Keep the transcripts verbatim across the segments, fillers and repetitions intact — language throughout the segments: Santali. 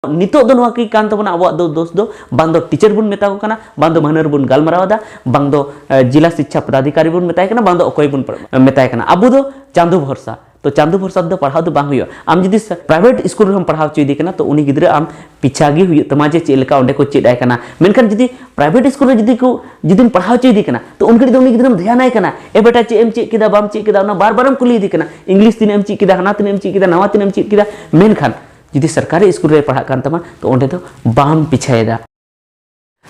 ᱱᱤᱛᱚᱜ ᱫᱚ ᱱᱚᱣᱟ ᱠᱤ ᱠᱟᱱ ᱛᱟᱵᱚᱱᱟ ᱟᱵᱚᱣᱟᱜ ᱫᱚ ᱫᱳᱥ ᱫᱚ? ᱵᱟᱝ ᱫᱚ ᱴᱤᱪᱟᱨ ᱵᱚᱱ ᱢᱮᱛᱟ ᱠᱚ ᱠᱟᱱᱟ, ᱵᱟᱝ ᱫᱚ ᱢᱟᱹᱦᱱᱟᱹᱨ ᱵᱚᱱ ᱜᱟᱞᱢᱟᱨᱟᱣ ᱮᱫᱟ, ᱵᱟᱝ ᱫᱚ ᱡᱤᱞᱟ ᱥᱤᱪᱪᱷᱟ ᱯᱚᱫᱟᱫᱷᱤᱠᱟᱨᱤ ᱵᱚᱱ ᱢᱮᱛᱟᱭ ᱠᱟᱱᱟ, ᱵᱟᱝ ᱫᱚ ᱚᱠᱚᱭ ᱵᱚᱱ ᱢᱮᱛᱟᱭ ᱠᱟᱱᱟ, ᱟᱵᱚ ᱫᱚ ᱪᱟᱸᱫᱚ ᱵᱷᱚᱨᱥᱟ᱾ ᱛᱚ ᱪᱟᱸᱫᱚ ᱵᱷᱚᱨᱥᱟ ᱫᱚ ᱯᱟᱲᱦᱟᱣ ᱫᱚ ᱵᱟᱝ ᱦᱩᱭᱩᱜᱼᱟ᱾ ᱟᱢ ᱡᱩᱫᱤ ᱯᱨᱟᱭᱵᱷᱮᱴ ᱥᱠᱩᱞ ᱨᱮᱦᱚᱸ ᱯᱟᱲᱦᱟᱣ ᱦᱚᱪᱚᱭᱮᱫᱮ ᱠᱟᱱᱟ, ᱛᱚ ᱩᱱᱤ ᱜᱤᱫᱽᱨᱟᱹ ᱟᱢ ᱯᱤᱪᱷᱟ ᱜᱮ ᱦᱩᱭᱩᱜ ᱛᱟᱢᱟ ᱡᱮ ᱪᱮᱫ ᱞᱮᱠᱟ ᱚᱸᱰᱮ ᱠᱚ ᱪᱮᱫ ᱟᱭ ᱠᱟᱱᱟ᱾ ᱢᱮᱱᱠᱷᱟᱱ ᱡᱩᱫᱤ ᱯᱨᱟᱭᱵᱷᱮᱴ ᱥᱠᱩᱞ ᱨᱮ ᱡᱩᱫᱤ ᱠᱚ ᱡᱩᱫᱤᱢ ᱯᱟᱲᱦᱟᱣ ᱦᱚᱪᱚᱭᱮᱫᱮ ᱠᱟᱱᱟ, ᱛᱚ ᱩᱱ ᱜᱷᱟᱹᱲᱤᱡ ᱫᱚ ᱩᱱᱤ ᱜᱤᱫᱽᱨᱟᱹᱢ ᱫᱷᱮᱭᱟᱱᱟᱭ ᱠᱟᱱᱟ, "ᱮ ᱵᱮᱴᱟ, ᱪᱮᱫ ᱮᱢ ᱪᱮᱫ ᱠᱮᱫᱟ, ᱵᱟᱢ ᱪᱮᱫ ᱠᱮᱫᱟ?" ᱚᱱᱟ ᱵᱟᱨ ᱵᱟᱨᱮᱢ ᱠᱩᱞᱤᱭᱮᱫᱮ ᱠᱟᱱᱟ, "ᱤᱝᱞᱤᱥ ᱛᱤᱱᱟᱹᱜ ᱮᱢ ᱪᱮᱫ ᱠᱮᱫᱟ, ᱦᱟᱱᱟ ᱛᱤᱱᱟᱹᱜ ᱮᱢ ᱪᱮᱫ ᱠᱮᱫᱟ, ᱱᱟᱣᱟ ᱛᱤᱱᱟᱹᱜ ᱮᱢ ᱪᱮᱫ ᱠᱮᱫᱟ?" ᱢᱮᱱᱠᱷᱟᱱ ᱡᱩᱫᱤ ᱥᱚᱨᱠᱟᱨᱤ ᱥᱠᱩᱞ ᱨᱮ ᱯᱟᱲᱦᱟᱜ ᱠᱟᱱ ᱛᱟᱢᱟ, ᱛᱚ ᱚᱸᱰᱮ ᱫᱚ ᱵᱟᱢ ᱯᱤᱪᱷᱟᱭᱮᱫᱟ᱾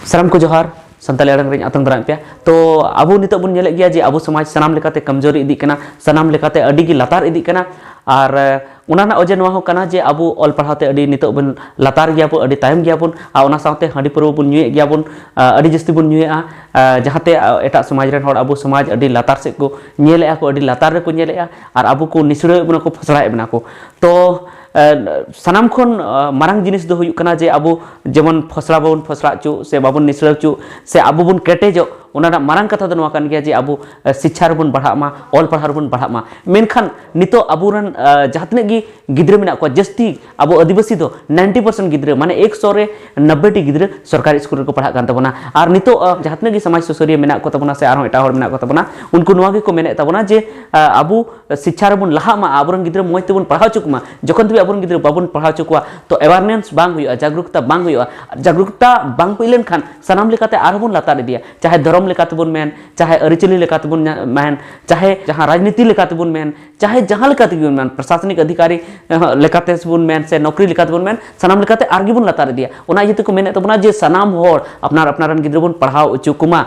ᱥᱟᱱᱟᱢ ᱠᱚ ᱡᱚᱦᱟᱨ, ᱥᱟᱱᱛᱟᱲᱤ ᱟᱲᱟᱝ ᱨᱮᱧ ᱟᱛᱟᱝ ᱫᱟᱨᱟᱢᱮᱫ ᱯᱮᱭᱟ᱾ ᱛᱚ ᱟᱵᱚ ᱱᱤᱛᱚᱜ ᱵᱚᱱ ᱧᱮᱞᱮᱫ ᱜᱮᱭᱟ ᱡᱮ ᱟᱵᱚ ᱥᱚᱢᱟᱡᱽ ᱥᱟᱱᱟᱢ ᱞᱮᱠᱟᱛᱮ ᱠᱚᱢᱡᱳᱨᱤ ᱤᱫᱤᱜ ᱠᱟᱱᱟ, ᱥᱟᱱᱟᱢ ᱞᱮᱠᱟᱛᱮ ᱟᱹᱰᱤ ᱜᱮ ᱞᱟᱛᱟᱨ ᱤᱫᱤᱜ ᱠᱟᱱᱟ᱾ ᱟᱨ ᱮ, ᱚᱱᱟ ᱨᱮᱱᱟᱜ ᱚᱡᱮ ᱱᱚᱣᱟ ᱦᱚᱸ ᱠᱟᱱᱟ ᱡᱮ ᱟᱵᱚ ᱚᱞ ᱯᱟᱲᱦᱟᱣ ᱛᱮ ᱟᱹᱰᱤ ᱱᱤᱛᱚᱜ ᱵᱚᱱ ᱞᱟᱛᱟᱨ ᱜᱮᱭᱟ ᱵᱚᱱ, ᱟᱹᱰᱤ ᱛᱟᱭᱚᱢ ᱜᱮᱭᱟ ᱵᱚᱱ, ᱟᱨ ᱚᱱᱟ ᱥᱟᱶᱛᱮ ᱦᱟᱺᱰᱤ ᱯᱟᱹᱨᱣᱟᱹ ᱵᱚᱱ ᱧᱩᱭᱮᱫ ᱜᱮᱭᱟ ᱵᱚᱱ, ᱟ, ᱟᱹᱰᱤ ᱡᱟᱹᱥᱛᱤ ᱵᱚᱱ ᱧᱩᱭᱮᱫᱼᱟ, ᱟ, ᱡᱟᱦᱟᱸᱛᱮ, ᱟ, ᱮᱴᱟᱜ ᱥᱚᱢᱟᱡᱽ ᱨᱮᱱ ᱦᱚᱲ ᱟᱵᱚ ᱥᱚᱢᱟᱡᱽ ᱟᱹᱰᱤ ᱞᱟᱛᱟᱨ ᱥᱮᱫ ᱠᱚ ᱧᱮᱞᱮᱫᱼᱟ ᱠᱚ, ᱟᱹᱰᱤ ᱞᱟᱛᱟᱨ ᱨᱮᱠᱚ ᱧᱮᱞᱮᱫᱼᱟ, ᱟᱨ ᱟᱵᱚ ᱠᱚ ᱱᱤᱥᱲᱟᱹᱣᱮᱫ ᱵᱚᱱᱟ ᱠᱚ, ᱯᱷᱚᱥᱲᱟᱭᱮᱫ ᱵᱚᱱᱟ ᱠᱚ᱾ ᱛᱚ ᱮ, ᱥᱟᱱᱟᱢ ᱠᱷᱚᱱ, ᱮ, ᱢᱟᱨᱟᱝ ᱡᱤᱱᱤᱥ ᱫᱚ ᱦᱩᱭᱩᱜ ᱠᱟᱱᱟ ᱡᱮ ᱟᱵᱚ ᱡᱮᱢᱚᱱ ᱯᱷᱚᱥᱲᱟ ᱵᱟᱵᱚᱱ ᱯᱷᱚᱥᱲᱟ ᱦᱚᱪᱚ ᱥᱮ ᱵᱟᱵᱚᱱ ᱱᱤᱥᱲᱟᱹ ᱦᱚᱪᱚ ᱥᱮ ᱟᱵᱚ ᱵᱚᱱ ᱠᱮᱴᱮᱡᱚᱜ, ᱚᱱᱟ ᱨᱮᱱᱟᱜ ᱢᱟᱨᱟᱝ ᱠᱟᱛᱷᱟ ᱫᱚ ᱱᱚᱣᱟ ᱠᱟᱱ ᱜᱮᱭᱟ ᱡᱮ ᱟᱵᱚ, ᱮ, ᱥᱤᱪᱪᱷᱟ ᱨᱮᱵᱚᱱ ᱵᱟᱲᱦᱟᱜ ᱢᱟ, ᱚᱞ ᱯᱟᱲᱦᱟᱣ ᱨᱮᱵᱚᱱ ᱵᱟᱲᱦᱟᱜ ᱢᱟ᱾ ᱢᱮᱱᱠᱷᱟᱱ ᱱᱤᱛᱚᱜ ᱟᱵᱚᱨᱮᱱ, ᱮ, ᱡᱟᱦᱟᱸ ᱛᱤᱱᱟᱹᱜ ᱜᱮ ᱜᱤᱫᱽᱨᱟᱹ ᱢᱮᱱᱟᱜ ᱠᱚᱣᱟ, ᱡᱟᱹᱥᱛᱤ ᱟᱵᱚ ᱟᱹᱫᱤᱵᱟᱹᱥᱤ ᱫᱚ ᱱᱟᱭᱤᱱᱴᱤ ᱯᱟᱨᱥᱮᱱᱴ ᱜᱤᱫᱽᱨᱟᱹ, ᱢᱟᱱᱮ ᱮᱠᱥᱚ ᱨᱮ ᱱᱚᱵᱵᱳᱭ ᱴᱤ ᱜᱤᱫᱽᱨᱟᱹ ᱥᱚᱨᱠᱟᱨᱤ ᱥᱠᱩᱞ ᱨᱮᱠᱚ ᱯᱟᱲᱦᱟᱜ ᱠᱟᱱ ᱛᱟᱵᱚᱱᱟ᱾ ᱟᱨ ᱱᱤᱛᱚᱜ, ᱮ, ᱡᱟᱦᱟᱸ ᱛᱤᱱᱟᱹᱜ ᱜᱮ ᱥᱚᱢᱟᱡᱽ ᱥᱩᱥᱟᱹᱨᱤᱭᱟᱹ ᱢᱮᱱᱟᱜ ᱠᱚ ᱛᱟᱵᱚᱱᱟ ᱥᱮ ᱟᱨᱦᱚᱸ ᱮᱴᱟᱜ ᱦᱚᱲ ᱢᱮᱱᱟᱜ ᱠᱚ ᱛᱟᱵᱚᱱᱟ, ᱩᱱᱠᱩ ᱱᱚᱣᱟ ᱜᱮᱠᱚ ᱢᱮᱱᱮᱫ ᱛᱟᱵᱚᱱᱟ ᱡᱮ, ᱮ, ᱟᱵᱚ ᱥᱤᱪᱪᱷᱟ ᱨᱮᱵᱚᱱ ᱞᱟᱦᱟᱜ ᱢᱟ, ᱟᱵᱚᱨᱮᱱ ᱜᱤᱫᱽᱨᱟᱹ ᱢᱚᱡᱽ ᱛᱮᱵᱚᱱ ᱯᱟᱲᱦᱟᱣ ᱦᱚᱪᱚ ᱠᱚᱢᱟ᱾ ᱡᱚᱠᱷᱚᱱ ᱫᱷᱟᱹᱵᱤᱡ ᱟᱵᱚᱨᱮᱱ ᱜᱤᱫᱽᱨᱟᱹ ᱵᱟᱵᱚᱱ ᱯᱟᱲᱦᱟᱣ ᱦᱚᱪᱚ ᱠᱚᱣᱟ, ᱛᱚ awareness ᱵᱟᱝ ᱦᱩᱭᱩᱜᱼᱟ, ᱡᱟᱜᱽᱨᱩᱠᱛᱟ ᱵᱟᱝ ᱦᱩᱭᱩᱜᱼᱟ᱾ ᱡᱟᱜᱽᱨᱩᱠᱛᱟ ᱵᱟᱝ ᱦᱩᱭ ᱞᱮᱱᱠᱷᱟᱱ ᱥᱟᱱᱟᱢ ᱞᱮᱠᱟᱛᱮ ᱟᱨᱦᱚᱸ ᱵᱚᱱ ᱞᱟᱛᱟᱨ ᱤᱫᱤᱭᱟ, ᱪᱟᱦᱮ ᱫᱷᱚᱨᱚᱢ ᱞᱮᱠᱟᱛᱮᱵᱚᱱ ᱢᱮᱱ, ᱪᱟᱦᱮ ᱟᱹᱨᱤᱪᱟᱹᱞᱤ ᱞᱮᱠᱟᱛᱮᱵᱚᱱ ᱧᱟ-, ᱢᱮᱱ, ᱪᱟᱦᱮ ᱡᱟᱦᱟᱸ ᱨᱟᱡᱽᱱᱤᱛᱤ ᱞᱮᱠᱟᱛᱮᱵᱚᱱ ᱢᱮᱱ, ᱪᱟᱦᱮ ᱡᱟᱦᱟᱸ ᱞᱮᱠᱟ ᱛᱮᱜᱮ ᱵᱚᱱ ᱢᱮᱱ, ᱯᱨᱚᱥᱟᱥᱚᱱᱤᱠ ᱚᱫᱷᱤᱠᱟᱨᱤ, ᱮ, ᱞᱮᱠᱟᱛᱮ ᱵᱚᱱ ᱢᱮᱱ ᱥᱮ ᱱᱚᱠᱨᱤ ᱞᱮᱠᱟᱛᱮᱵᱚᱱ ᱢᱮᱱ, ᱥᱟᱱᱟᱢ ᱞᱮᱠᱟᱛᱮ ᱟᱨᱜᱮ ᱵᱚᱱ ᱞᱟᱛᱟᱨ ᱤᱫᱤᱭᱟ᱾ ᱚᱱᱟ ᱤᱭᱟᱹ ᱛᱮᱠᱚ ᱢᱮᱱᱮᱫ ᱛᱟᱵᱚᱱᱟ ᱡᱮ ᱥᱟᱱᱟᱢ ᱦᱚᱲ ᱟᱯᱱᱟᱨ ᱟᱯᱱᱟᱨ ᱨᱮᱱ ᱜᱤᱫᱽᱨᱟᱹ ᱵᱚᱱ ᱯᱟᱲᱦᱟᱣ ᱦᱚᱪᱚ ᱠᱚᱢᱟ᱾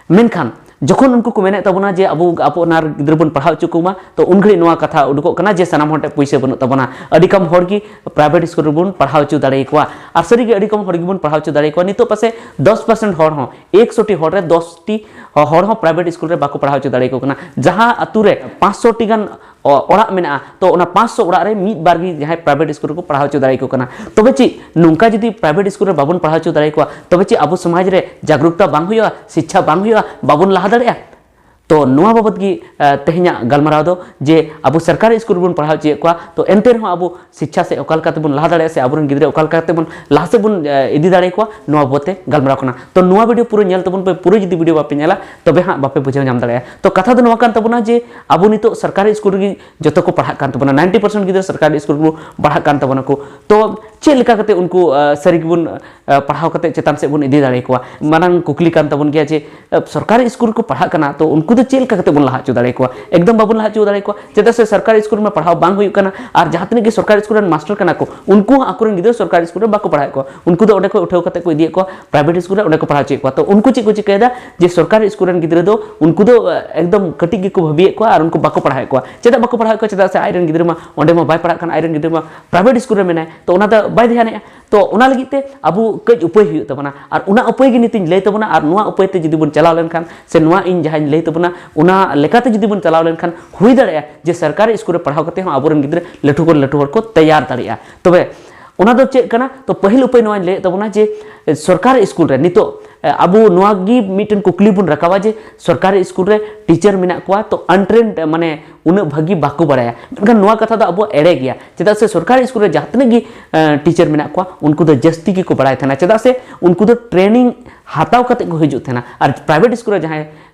ᱢᱮᱱᱠᱷᱟᱱ ᱡᱚᱠᱷᱚᱱ ᱩᱱᱠᱩ ᱠᱚ ᱢᱮᱱᱮᱫ ᱛᱟᱵᱚᱱᱟ ᱡᱮ ᱟᱵᱚ ᱟᱯᱱᱟᱨ ᱜᱤᱫᱽᱨᱟᱹ ᱵᱚᱱ ᱯᱟᱲᱦᱟᱣ ᱦᱚᱪᱚ ᱠᱚᱢᱟ, ᱛᱚ ᱩᱱ ᱜᱷᱟᱹᱲᱤᱡ ᱱᱚᱣᱟ ᱠᱟᱛᱷᱟ ᱩᱰᱩᱠᱚᱜ ᱠᱟᱱᱟ ᱡᱮ ᱥᱟᱱᱟᱢ ᱦᱚᱲ ᱴᱷᱮᱱ ᱯᱩᱭᱥᱟᱹ ᱵᱟᱹᱱᱩᱜ ᱛᱟᱵᱚᱱᱟ, ᱟᱹᱰᱤ ᱠᱚᱢ ᱦᱚᱲ ᱜᱮ ᱯᱨᱟᱭᱵᱷᱮᱴ ᱥᱠᱩᱞ ᱨᱮᱵᱚᱱ ᱯᱟᱲᱦᱟᱣ ᱦᱚᱪᱚ ᱫᱟᱲᱮᱭᱟᱠᱚᱣᱟ᱾ ᱟᱨ ᱥᱟᱹᱨᱤᱜᱮ ᱟᱹᱰᱤ ᱠᱚᱢ ᱦᱚᱲ ᱜᱮᱵᱚᱱ ᱯᱟᱲᱦᱟᱣ ᱦᱚᱪᱚ ᱫᱟᱲᱮᱭᱟᱠᱚᱣᱟ᱾ ᱱᱤᱛᱚᱜ ᱯᱟᱥᱮ ᱫᱚᱥ ᱯᱟᱨᱥᱮᱱᱴ ᱦᱚᱲ ᱦᱚᱸ, ᱮᱠᱥᱚ ᱴᱤ ᱦᱚᱲ ᱨᱮ ᱫᱚᱥ ᱴᱤ ᱦᱚᱲ ᱦᱚᱸ ᱯᱨᱟᱭᱵᱷᱮᱴ ᱥᱠᱩᱞ ᱨᱮ ᱵᱟᱠᱚ ᱯᱟᱲᱦᱟᱣ ᱦᱚᱪᱚ ᱫᱟᱲᱮᱭᱟᱠᱚ ᱠᱟᱱᱟ᱾ ᱡᱟᱦᱟᱸ ᱟᱛᱳ ᱨᱮ ᱯᱟᱸᱪᱥᱚ ᱴᱤ ᱜᱟᱱ ᱚ-, ᱚᱲᱟᱜ ᱢᱮᱱᱟᱜᱼᱟ, ᱛᱚ ᱚᱱᱟ ᱯᱟᱸᱪᱥᱚ ᱚᱲᱟᱜ ᱨᱮ ᱢᱤᱫ ᱵᱟᱨ ᱜᱮ ᱡᱟᱦᱟᱸᱭ ᱯᱨᱟᱭᱵᱷᱮᱴ ᱥᱠᱩᱞ ᱨᱮᱠᱚ ᱯᱟᱲᱦᱟᱣ ᱦᱚᱪᱚ ᱫᱟᱲᱮᱭᱟᱠᱚ ᱠᱟᱱᱟ᱾ ᱛᱚᱵᱮ ᱪᱮᱫ ᱱᱚᱝᱠᱟ ᱡᱩᱫᱤ ᱯᱨᱟᱭᱵᱷᱮᱴ ᱥᱠᱩᱞ ᱨᱮ ᱵᱟᱵᱚᱱ ᱯᱟᱲᱦᱟᱣ ᱦᱚᱪᱚ ᱫᱟᱲᱮᱭᱟᱠᱚᱣᱟ, ᱛᱚᱵᱮ ᱪᱮᱫ ᱟᱵᱚ ᱥᱚᱢᱟᱡᱽ ᱨᱮ ᱡᱟᱜᱽᱨᱩᱠᱛᱟ ᱵᱟᱝ ᱦᱩᱭᱩᱜᱼᱟ, ᱥᱤᱪᱪᱷᱟ ᱵᱟᱝ ᱦᱩᱭᱩᱜᱼᱟ, ᱵᱟᱵᱚᱱ ᱞᱟᱦᱟ ᱫᱟᱲᱮᱭᱟᱜᱼᱟ? ᱛᱚ ᱱᱚᱣᱟ ᱵᱟᱵᱚᱛ ᱜᱮ ᱛᱮᱦᱮᱧᱟᱜ ᱜᱟᱞᱢᱟᱨᱟᱣ ᱫᱚ, ᱡᱮ ᱟᱵᱚ ᱥᱚᱨᱠᱟᱨᱤ ᱥᱠᱩᱞ ᱨᱮᱵᱚᱱ ᱯᱟᱲᱦᱟᱣ ᱦᱚᱪᱚᱭᱮᱫ ᱠᱚᱣᱟ, ᱛᱚ ᱮᱱᱛᱮ ᱨᱮᱦᱚᱸ ᱟᱵᱚ ᱥᱤᱪᱪᱷᱟ ᱥᱮᱫ ᱚᱠᱟ ᱞᱮᱠᱟ ᱛᱮᱵᱚᱱ ᱞᱟᱦᱟ ᱫᱟᱲᱮᱭᱟᱜᱼᱟ ᱥᱮ ᱟᱵᱚᱨᱮᱱ ᱜᱤᱫᱽᱨᱟᱹ ᱚᱠᱟ ᱞᱮᱠᱟ ᱛᱮᱵᱚᱱ ᱞᱟᱦᱟ ᱥᱮᱫ ᱵᱚᱱ ᱤᱫᱤ ᱫᱟᱲᱮᱭᱟᱠᱚᱣᱟ, ᱱᱚᱣᱟ ᱵᱟᱵᱚᱛ ᱛᱮ ᱜᱟᱞᱢᱟᱨᱟᱣ ᱠᱟᱱᱟ᱾ ᱛᱚ ᱱᱚᱣᱟ ᱵᱷᱤᱰᱤᱭᱳ ᱯᱩᱨᱟᱹ ᱧᱮᱞ ᱛᱟᱵᱚᱱ ᱯᱮ᱾ ᱯᱩᱨᱟᱹ ᱡᱩᱫᱤ ᱵᱷᱤᱰᱤᱭᱳ ᱵᱟᱯᱮ ᱧᱮᱞᱟ, ᱛᱚᱵᱮ ᱦᱟᱸᱜ ᱵᱟᱯᱮ ᱵᱩᱡᱷᱟᱹᱣ ᱧᱟᱢ ᱫᱟᱲᱮᱭᱟᱜᱼᱟ᱾ ᱛᱚ ᱠᱟᱛᱷᱟ ᱫᱚ ᱱᱚᱣᱟ ᱠᱟᱱ ᱛᱟᱵᱚᱱᱟ ᱡᱮ ᱟᱵᱚ ᱱᱤᱛᱚᱜ ᱥᱚᱨᱠᱟᱨᱤ ᱥᱠᱩᱞ ᱨᱮᱜᱮ ᱡᱚᱛᱚ ᱠᱚ ᱯᱟᱲᱦᱟᱜ ᱠᱟᱱ ᱛᱟᱵᱚᱱᱟ, ninety percent ᱜᱤᱫᱽᱨᱟᱹ ᱥᱚᱨᱠᱟᱨᱤ ᱥᱠᱩᱞ ᱨᱮᱠᱚ ᱯᱟᱲᱦᱟᱜ ᱠᱟᱱ ᱛᱟᱵᱚᱱᱟ ᱠᱚ᱾ ᱛᱚ ᱪᱮᱫ ᱞᱮᱠᱟ ᱠᱟᱛᱮ ᱩᱱᱠᱩ ᱥᱟᱹᱨᱤ ᱜᱮᱵᱚᱱ ᱯᱟᱲᱦᱟᱣ ᱠᱟᱛᱮ ᱪᱮᱛᱟᱱ ᱥᱮᱫ ᱵᱚᱱ ᱤᱫᱤ ᱫᱟᱲᱮᱭᱟᱠᱚᱣᱟ? ᱢᱟᱨᱟᱝ ᱠᱩᱠᱞᱤ ᱠᱟᱱ ᱛᱟᱵᱚᱱ ᱜᱮᱭᱟ ᱡᱮ ᱥᱚᱨᱠᱟᱨᱤ ᱥᱠᱩᱞ ᱨᱮᱠᱚ ᱯᱟᱲᱦᱟᱜ ᱠᱟᱱᱟ, ᱛᱚ ᱩᱱᱠᱩ ᱫᱚ ᱪᱮᱫ ᱞᱮᱠᱟ ᱠᱟᱛᱮ ᱵᱚᱱ ᱞᱟᱦᱟ ᱦᱚᱪᱚ ᱫᱟᱲᱮᱭᱟᱠᱚᱣᱟ? ᱮᱠᱫᱚᱢ ᱵᱟᱵᱚᱱ ᱞᱟᱦᱟ ᱦᱚᱪᱚ ᱫᱟᱲᱮᱭᱟᱠᱚᱣᱟ᱾ ᱪᱮᱫᱟᱜ ᱥᱮ ᱥᱚᱨᱠᱟᱨᱤ ᱥᱠᱩᱞ ᱨᱮᱢᱟ ᱯᱟᱲᱦᱟᱣ ᱵᱟᱝ ᱦᱩᱭᱩᱜ ᱠᱟᱱᱟ, ᱟᱨ ᱡᱟᱦᱟᱸ ᱛᱤᱱᱟᱹᱜ ᱜᱮ ᱥᱚᱨᱠᱟᱨᱤ ᱥᱠᱩᱞ ᱨᱮᱱ ᱢᱟᱥᱴᱟᱨ ᱠᱟᱱᱟ ᱠᱚ, ᱩᱱᱠᱩ ᱦᱚᱸ ᱟᱠᱚᱨᱮᱱ ᱜᱤᱫᱽᱨᱟᱹ ᱥᱚᱨᱠᱟᱨᱤ ᱥᱠᱩᱞ ᱨᱮ ᱵᱟᱠᱚ ᱯᱟᱲᱦᱟᱣᱮᱫ ᱠᱚᱣᱟ᱾ ᱩᱱᱠᱩ ᱫᱚ ᱚᱸᱰᱮ ᱠᱷᱚᱱ ᱩᱴᱷᱟᱹᱣ ᱠᱟᱛᱮ ᱠᱚ ᱤᱫᱤᱭᱮᱫ ᱠᱚᱣᱟ ᱯᱨᱟᱭᱵᱷᱮᱴ ᱥᱠᱩᱞ ᱨᱮ, ᱚᱸᱰᱮ ᱠᱚ ᱯᱟᱲᱦᱟᱣ ᱦᱚᱪᱚᱭᱮᱫ ᱠᱚᱣᱟ᱾ ᱛᱚ ᱩᱱᱠᱩ ᱪᱮᱫ ᱠᱚ ᱪᱤᱠᱟᱹᱭᱮᱫᱟ ᱡᱮ ᱥᱚᱨᱠᱟᱨᱤ ᱥᱠᱩᱞ ᱨᱮᱱ ᱜᱤᱫᱽᱨᱟᱹ ᱫᱚ ᱩᱱᱠᱩ ᱫᱚ ᱮᱠᱫᱚᱢ ᱠᱟᱹᱴᱤᱡ ᱜᱮᱠᱚ ᱵᱷᱟᱹᱵᱤᱭᱮᱫ ᱠᱚᱣᱟ ᱟᱨ ᱩᱱᱠᱩ ᱵᱟᱠᱚ ᱯᱟᱲᱦᱟᱣᱮᱫ ᱠᱚᱣᱟ᱾ ᱪᱮᱫᱟᱜ ᱵᱟᱠᱚ ᱯᱟᱲᱦᱟᱣᱮᱫ ᱠᱚᱣᱟ? ᱪᱮᱫᱟᱜ ᱥᱮ ᱟᱡᱨᱮᱱ ᱜᱤᱫᱽᱨᱟᱹ ᱢᱟ ᱚᱸᱰᱮ ᱢᱟ ᱵᱟᱭ ᱯᱟᱲᱦᱟᱜ ᱠᱟᱱ, ᱟᱡᱨᱮᱱ ᱜᱤᱫᱽᱨᱟᱹ ᱢᱟ ᱯᱨᱟᱭᱵᱷᱮᱴ ᱥᱠᱩᱞ ᱨᱮ ᱢᱮᱱᱟᱭ, ᱛᱚ ᱚᱱᱟ ᱫᱚ ᱵᱟᱭ ᱫᱷᱮᱭᱟᱱᱮᱜᱼᱟ᱾ ᱛᱚ ᱚᱱᱟ ᱞᱟᱹᱜᱤᱫ ᱛᱮ ᱟᱵᱚ ᱠᱟᱹᱡ ᱩᱯᱟᱹᱭ ᱦᱩᱭᱩᱜ ᱛᱟᱵᱚᱱᱟ, ᱟᱨ ᱚᱱᱟ ᱩᱯᱟᱹᱭ ᱜᱮ ᱱᱤᱛᱤᱧ ᱞᱟᱹᱭ ᱛᱟᱵᱚᱱᱟ, ᱟᱨ ᱱᱚᱣᱟ ᱩᱯᱟᱹᱭ ᱛᱮ ᱡᱩᱫᱤ ᱵᱚᱱ ᱪᱟᱞᱟᱣ ᱞᱮᱱᱠᱷᱟᱱ ᱥᱮ ᱱᱚᱣᱟ ᱤᱧ ᱡᱟᱦᱟᱸᱧ ᱞᱟᱹᱭ ᱛᱟᱵᱚᱱᱟ, ᱚᱱᱟ ᱞᱮᱠᱟᱛᱮ ᱡᱩᱫᱤ ᱵᱚᱱ ᱪᱟᱞᱟᱣ ᱞᱮᱱᱠᱷᱟᱱ ᱦᱩᱭ ᱫᱟᱲᱮᱭᱟᱜᱼᱟ ᱡᱮ ᱥᱚᱨᱠᱟᱨᱤ ᱥᱠᱩᱞ ᱨᱮ ᱯᱟᱲᱦᱟᱣ ᱠᱟᱛᱮ ᱦᱚᱸ ᱟᱵᱚᱨᱮᱱ ᱜᱤᱫᱽᱨᱟᱹ ᱞᱟᱹᱴᱩ ᱠᱷᱚᱱ ᱞᱟᱹᱴᱩ ᱦᱚᱲ ᱠᱚ ᱛᱮᱭᱟᱨ ᱫᱟᱲᱮᱭᱟᱜᱼᱟ᱾ ᱛᱚᱵᱮ ᱚᱱᱟ ᱫᱚ ᱪᱮᱫ ᱠᱟᱱᱟ? ᱛᱚ ᱯᱟᱹᱦᱤᱞ ᱩᱯᱟᱹᱭ ᱱᱚᱣᱟᱧ ᱞᱟᱹᱭᱮᱫ ᱛᱟᱵᱚᱱᱟ ᱡᱮ ᱥᱚᱨᱠᱟᱨᱤ ᱥᱠᱩᱞ ᱨᱮ ᱱᱤᱛᱚᱜ ᱟᱵᱚ ᱱᱚᱣᱟ ᱜᱮ ᱢᱤᱫᱴᱮᱱ ᱠᱩᱠᱞᱤ ᱵᱚᱱ ᱨᱟᱠᱟᱵᱟ ᱡᱮ ᱥᱚᱨᱠᱟᱨᱤ ᱥᱠᱩᱞ ᱨᱮ ᱴᱤᱪᱟᱨ ᱢᱮᱱᱟᱜ ᱠᱚᱣᱟ, ᱛᱚ ᱟᱱᱴᱨᱮᱱᱰ, ᱢᱟᱱᱮ ᱩᱱᱟᱹᱜ ᱵᱷᱟᱹᱜᱤ ᱵᱟᱠᱚ ᱵᱟᱲᱟᱭᱟ᱾ ᱢᱮᱱᱠᱷᱟᱱ ᱱᱚᱣᱟ ᱠᱟᱛᱷᱟ ᱫᱚ ᱟᱵᱚᱣᱟᱜ ᱮᱲᱮ ᱜᱮᱭᱟ᱾ ᱪᱮᱫᱟᱜ ᱥᱮ ᱥᱚᱨᱠᱟᱨᱤ ᱥᱠᱩᱞ ᱨᱮ ᱡᱟᱦᱟᱸ ᱛᱤᱱᱟᱹᱜ ᱜᱮ ᱴᱤᱪᱟᱨ ᱢᱮᱱᱟᱜ ᱠᱚᱣᱟ, ᱩᱱᱠᱩ ᱫᱚ ᱡᱟᱹᱥᱛᱤ ᱜᱮᱠᱚ ᱵᱟᱲᱟᱭ ᱛᱟᱦᱮᱱᱟ᱾ ᱪᱮᱫᱟᱜ ᱥᱮ ᱩᱱᱠᱩ ᱫᱚ ᱴᱨᱮᱱᱤᱝ ᱦᱟᱛᱟᱣ ᱠᱟᱛᱮ ᱠᱚ ᱦᱤᱡᱩᱜ ᱛᱟᱦᱮᱱᱟ, ᱟᱨ ᱯᱨᱟᱭᱵᱷᱮᱴ ᱥᱠᱩᱞ ᱨᱮ ᱡᱟᱦᱟᱸᱭ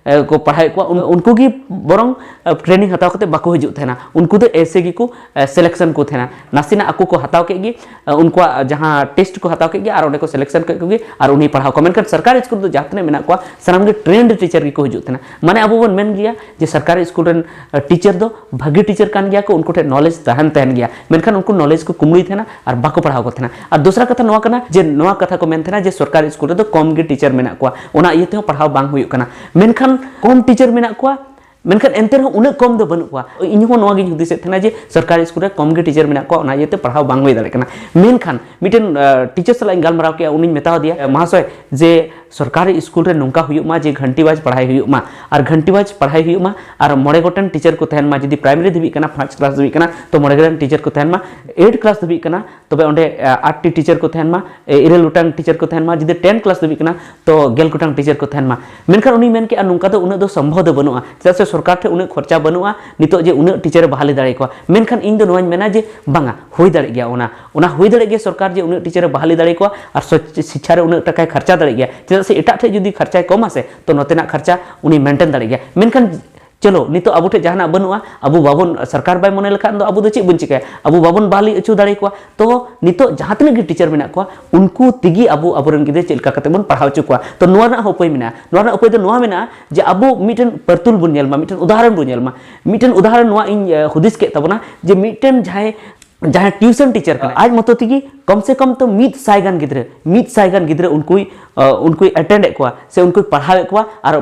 ᱠᱚ ᱯᱟᱲᱦᱟᱣᱮᱫ ᱠᱚᱣᱟ, ᱩᱱᱠᱩ ᱜᱮ ᱵᱚᱨᱚᱝ ᱴᱨᱮᱱᱤᱝ ᱦᱟᱛᱟᱣ ᱠᱟᱛᱮ ᱵᱟᱠᱚ ᱦᱤᱡᱩᱜ ᱛᱟᱦᱮᱱᱟ᱾ ᱩᱱᱠᱩ ᱫᱚ ᱮᱭᱥᱮ ᱜᱮᱠᱚ ᱥᱤᱞᱮᱠᱥᱚᱱ ᱠᱚ ᱛᱟᱦᱮᱱᱟ᱾ ᱱᱟᱥᱮᱱᱟᱜ ᱟᱠᱚ ᱠᱚ ᱦᱟᱛᱟᱣ ᱠᱮᱫ ᱜᱮ, ᱩᱱᱠᱩᱣᱟᱜ ᱡᱟᱦᱟᱸ ᱴᱮᱥᱴ ᱠᱚ ᱦᱟᱛᱟᱣ ᱠᱮᱫ ᱜᱮ ᱟᱨ ᱚᱸᱰᱮ ᱠᱚ ᱥᱤᱞᱮᱠᱥᱚᱱ ᱠᱮᱫ ᱠᱚᱜᱮ ᱟᱨ ᱩᱱᱤ ᱯᱟᱲᱦᱟᱣ ᱠᱚᱣᱟ᱾ ᱢᱮᱱᱠᱷᱟᱱ ᱥᱚᱨᱠᱟᱨᱤ ᱥᱠᱩᱞ ᱨᱮᱫᱚ ᱡᱟᱦᱟᱸ ᱛᱤᱱᱟᱹᱜ ᱢᱮᱱᱟᱜ ᱠᱚᱣᱟ, ᱥᱟᱱᱟᱢ ᱜᱮ ᱴᱨᱮᱱᱰ ᱴᱤᱪᱟᱨ ᱜᱮᱠᱚ ᱦᱤᱡᱩᱜ ᱛᱟᱦᱮᱱᱟ᱾ ᱢᱟᱱᱮ ᱟᱵᱚ ᱵᱚᱱ ᱢᱮᱱ ᱜᱮᱭᱟ ᱡᱮ ᱥᱚᱨᱠᱟᱨᱤ ᱥᱠᱩᱞ ᱨᱮᱱ ᱴᱤᱪᱟᱨ ᱫᱚ ᱵᱷᱟᱹᱜᱤ ᱴᱤᱪᱟᱨ ᱠᱟᱱ ᱜᱮᱭᱟ ᱠᱚ, ᱩᱱᱠᱩ ᱴᱷᱮᱱ ᱱᱚᱞᱮᱡᱽ ᱛᱟᱦᱮᱱ ᱛᱟᱦᱮᱱ ᱜᱮᱭᱟ, ᱢᱮᱱᱠᱷᱟᱱ ᱩᱱᱠᱩ ᱱᱚᱞᱮᱡᱽ ᱠᱚ ᱠᱩᱢᱲᱩᱭ ᱛᱟᱦᱮᱱᱟ ᱟᱨ ᱵᱟᱠᱚ ᱯᱟᱲᱦᱟᱣ ᱠᱚ ᱛᱟᱦᱮᱱᱟ᱾ ᱟᱨ ᱫᱚᱥᱨᱟ ᱠᱟᱛᱷᱟ ᱱᱚᱣᱟ ᱠᱟᱱᱟ ᱡᱮ ᱱᱚᱣᱟ ᱠᱟᱛᱷᱟ ᱠᱚ ᱢᱮᱱ ᱛᱟᱦᱮᱱᱟ ᱡᱮ ᱥᱚᱨᱠᱟᱨᱤ ᱥᱠᱩᱞ ᱨᱮᱫᱚ ᱠᱚᱢ ᱜᱮ ᱴᱤᱪᱟᱨ ᱢᱮᱱᱟᱜ ᱠᱚᱣᱟ, ᱚᱱᱟ ᱤᱭᱟᱹ ᱛᱮᱦᱚᱸ ᱯᱟᱲᱦᱟᱣ ᱵᱟᱝ ᱦᱩᱭᱩᱜ ᱠᱟᱱᱟ᱾ ᱢᱮᱱᱠᱷᱟᱱ ᱠᱚᱢ ᱴᱤᱪᱟᱨ ᱢᱮᱱᱟᱜ ᱠᱚᱣᱟ, ᱢᱮᱱᱠᱷᱟᱱ ᱮᱱᱛᱮ ᱨᱮᱦᱚᱸ ᱩᱱᱟᱹᱜ ᱠᱚᱢ ᱫᱚ ᱵᱟᱹᱱᱩᱜ ᱠᱚᱣᱟ᱾ ᱤᱧ ᱦᱚᱸ ᱱᱚᱣᱟ ᱜᱤᱧ ᱦᱩᱫᱤᱥᱮᱫ ᱛᱟᱦᱮᱱᱟ ᱡᱮ ᱥᱚᱨᱠᱟᱨᱤ ᱥᱠᱩᱞ ᱨᱮ ᱠᱚᱢ ᱜᱮ ᱴᱤᱪᱟᱨ ᱢᱮᱱᱟᱜ ᱠᱚᱣᱟ, ᱚᱱᱟ ᱤᱭᱟᱹᱛᱮ ᱯᱟᱲᱦᱟᱣ ᱵᱟᱝ ᱦᱩᱭ ᱫᱟᱲᱮᱭᱟᱜ ᱠᱟᱱᱟ᱾ ᱢᱮᱱᱠᱷᱟᱱ ᱢᱤᱫᱴᱮᱱ ᱴᱤᱪᱟᱨ ᱥᱟᱞᱟᱜ ᱤᱧ ᱜᱟᱞᱢᱟᱨᱟᱣ ᱠᱮᱫᱼᱟ, ᱩᱱᱤᱧ ᱢᱮᱛᱟᱣ ᱫᱮᱭᱟ, "ᱢᱟᱦᱟᱥᱚᱭ, ᱡᱮ ᱥᱚᱨᱠᱟᱨᱤ ᱥᱠᱩᱞ ᱨᱮ ᱱᱚᱝᱠᱟ ᱦᱩᱭᱩᱜ ᱢᱟ ᱡᱮ ᱜᱷᱟᱱᱴᱤ ᱵᱟᱡᱽ ᱯᱟᱲᱦᱟᱣ ᱦᱩᱭᱩᱜ ᱢᱟ, ᱟᱨ ᱜᱷᱟᱱᱴᱤ ᱵᱟᱡᱽ ᱯᱟᱲᱦᱟᱣ ᱦᱩᱭᱩᱜ ᱢᱟ, ᱟᱨ ᱢᱚᱬᱮ ᱜᱚᱴᱮᱱ ᱴᱤᱪᱟᱨ ᱠᱚ ᱛᱟᱦᱮᱱ ᱢᱟ᱾ ᱡᱩᱫᱤ ᱯᱨᱟᱭᱢᱟᱨᱤ ᱫᱷᱟᱹᱵᱤᱡ ᱠᱟᱱᱟ, ᱯᱟᱸᱪ ᱠᱞᱟᱥ ᱫᱷᱟᱹᱵᱤᱡ ᱠᱟᱱᱟ, ᱛᱚ ᱢᱚᱬᱮ ᱜᱚᱴᱮᱱ ᱴᱤᱪᱟᱨ ᱠᱚ ᱛᱟᱦᱮᱱ ᱢᱟ᱾ ᱮᱭᱤᱴ ᱠᱞᱟᱥ ᱫᱷᱟᱹᱵᱤᱡ ᱠᱟᱱᱟ, ᱛᱚᱵᱮ ᱚᱸᱰᱮ ᱟᱴ ᱴᱤ ᱴᱤᱪᱟᱨ ᱠᱚ ᱛᱟᱦᱮᱱ ᱢᱟ, ᱤᱨᱟᱹᱞ ᱜᱚᱴᱟᱝ ᱴᱤᱪᱟᱨ ᱠᱚ ᱛᱟᱦᱮᱱ ᱢᱟ᱾ ᱡᱩᱫᱤ ᱴᱮᱱ ᱠᱞᱟᱥ ᱫᱷᱟᱹᱵᱤᱡ ᱠᱟᱱᱟ, ᱛᱚ ᱜᱮᱞ ᱜᱚᱴᱟᱝ ᱴᱤᱪᱟᱨ ᱠᱚ ᱛᱟᱦᱮᱱ ᱢᱟ᱾ ᱢᱮᱱᱠᱷᱟᱱ ᱩᱱᱤ ᱢᱮᱱ ᱠᱮᱜᱼᱟ, ᱱᱚᱝᱠᱟ ᱫᱚ ᱩᱱᱟᱹᱜ ᱫᱚ ᱥᱚᱢᱵᱷᱚᱵ ᱫᱚ ᱵᱟᱹᱱᱩᱜᱼᱟ, ᱪᱮᱫᱟᱜ ᱥᱮ ᱥᱚᱨᱠᱟᱨ ᱴᱷᱮᱱ ᱩᱱᱟᱹᱜ ᱠᱷᱚᱨᱪᱟ ᱵᱟᱹᱱᱩᱜᱼᱟ ᱱᱤᱛᱚᱜ ᱡᱮ ᱩᱱᱟᱹᱜ ᱴᱤᱪᱟᱨ ᱮ ᱵᱟᱦᱟᱞᱤ ᱫᱟᱲᱮ ᱠᱚᱣᱟ᱾ ᱢᱮᱱᱠᱷᱟᱱ ᱤᱧ ᱫᱚ ᱱᱚᱣᱟᱧ ᱢᱮᱱᱟ ᱡᱮ ᱵᱟᱝᱟ, ᱦᱩᱭ ᱫᱟᱲᱮᱜ ᱜᱮᱭᱟ, ᱚᱱᱟ ᱚᱱᱟ ᱦᱩᱭ ᱫᱟᱲᱮᱜ ᱜᱮᱭᱟ, ᱥᱚᱨᱠᱟᱨ ᱡᱮ ᱩᱱᱟᱹᱜ ᱴᱤᱪᱟᱨ ᱮ ᱵᱟᱦᱟᱞᱤ ᱫᱟᱲᱮ ᱠᱚᱣᱟ ᱟᱨ ᱥᱚᱪ-, ᱥᱤᱪᱪᱷᱟ ᱨᱮ ᱩᱱᱟᱹᱜ ᱴᱟᱠᱟᱭ ᱠᱷᱚᱨᱪᱟ ᱫᱟᱲᱮᱜ ᱜᱮᱭᱟ, ᱪᱮᱫᱟᱜ ᱥᱮ ᱮᱴᱟᱜ ᱴᱷᱮᱱ ᱡᱩᱫᱤ ᱠᱷᱚᱨᱪᱟᱭ ᱠᱚᱢᱟ ᱥᱮ, ᱛᱚ ᱱᱚᱛᱮᱱᱟᱜ ᱠᱷᱚᱨᱪᱟ ᱩᱱᱤ ᱢᱮᱱᱴᱮᱱ ᱫᱟᱲᱮᱜ ᱜᱮᱭᱟ᱾ ᱢᱮᱱᱠᱷᱟᱱ ᱪᱚᱞᱚ, ᱱᱤᱛᱚᱜ ᱟᱵᱚ ᱴᱷᱮᱱ ᱡᱟᱦᱟᱱᱟᱜ ᱵᱟᱹᱱᱩᱜᱼᱟ, ᱟᱵᱚ ᱵᱟᱵᱚᱱ, ᱥᱚᱨᱠᱟᱨ ᱵᱟᱭ ᱢᱚᱱᱮ ᱞᱮᱠᱷᱟᱱ ᱫᱚ ᱟᱵᱚ ᱫᱚ ᱪᱮᱫ ᱵᱚᱱ ᱪᱤᱠᱟᱹᱭᱟ? ᱟᱵᱚ ᱵᱟᱵᱚᱱ ᱵᱟᱦᱟᱞᱤ ᱦᱚᱪᱚ ᱫᱟᱲᱮ ᱠᱚᱣᱟ᱾ ᱛᱚ ᱱᱤᱛᱚᱜ ᱡᱟᱦᱟᱸ ᱛᱤᱱᱟᱹᱜ ᱜᱮ ᱴᱤᱪᱟᱨ ᱢᱮᱱᱟᱜ ᱠᱚᱣᱟ, ᱩᱱᱠᱩ ᱛᱮᱜᱮ ᱟᱵᱚ ᱟᱵᱚᱨᱮᱱ ᱜᱤᱫᱽᱨᱟᱹ ᱪᱮᱫ ᱞᱮᱠᱟ ᱠᱟᱛᱮ ᱵᱚᱱ ᱯᱟᱲᱦᱟᱣ ᱦᱚᱪᱚ ᱠᱚᱣᱟ᱾ ᱛᱚ ᱱᱚᱣᱟ ᱨᱮᱱᱟᱜ ᱦᱚᱸ ᱩᱯᱟᱹᱭ ᱢᱮᱱᱟᱜᱼᱟ᱾ ᱱᱚᱣᱟ ᱨᱮᱱᱟᱜ ᱩᱯᱟᱹᱭ ᱫᱚ ᱱᱚᱣᱟ ᱢᱮᱱᱟᱜᱼᱟ ᱡᱮ ᱟᱵᱚ ᱢᱤᱫᱴᱮᱱ ᱯᱟᱹᱨᱛᱩᱞ ᱵᱚᱱ ᱧᱮᱞ ᱢᱟ, ᱢᱤᱫᱴᱮᱱ ᱩᱫᱟᱦᱚᱨᱚᱱ ᱵᱚᱱ ᱧᱮᱞ ᱢᱟ᱾ ᱢᱤᱫᱴᱮᱱ ᱩᱫᱟᱦᱚᱨᱚᱱ ᱱᱚᱣᱟ ᱤᱧ, ᱮ, ᱦᱩᱫᱤᱥ ᱠᱮᱫ ᱛᱟᱵᱚᱱᱟ ᱡᱮ ᱢᱤᱫᱴᱮᱱ ᱡᱟᱦᱟᱸᱭ ᱡᱟᱦᱟᱸᱭ ᱴᱤᱭᱩᱥᱚᱱ ᱴᱤᱪᱟᱨ ᱠᱟᱱᱟᱭ, ᱟᱡ ᱢᱚᱛᱚ ᱛᱮᱜᱮ ᱠᱚᱢ ᱥᱮ ᱠᱚᱢ ᱛᱚ ᱢᱤᱫ ᱥᱟᱭ ᱜᱟᱱ ᱜᱤᱫᱽᱨᱟᱹ, ᱢᱤᱫ ᱥᱟᱭ ᱜᱟᱱ ᱜᱤᱫᱽᱨᱟᱹ ᱩᱱᱠᱩᱭ, ᱟ, ᱩᱱᱠᱩᱭ ᱮᱴᱮᱱᱰ ᱮᱫ ᱠᱚᱣᱟ ᱥᱮ ᱩᱱᱠᱩᱭ ᱯᱟᱲᱦᱟᱣᱮᱫ ᱠᱚᱣᱟ, ᱟᱨ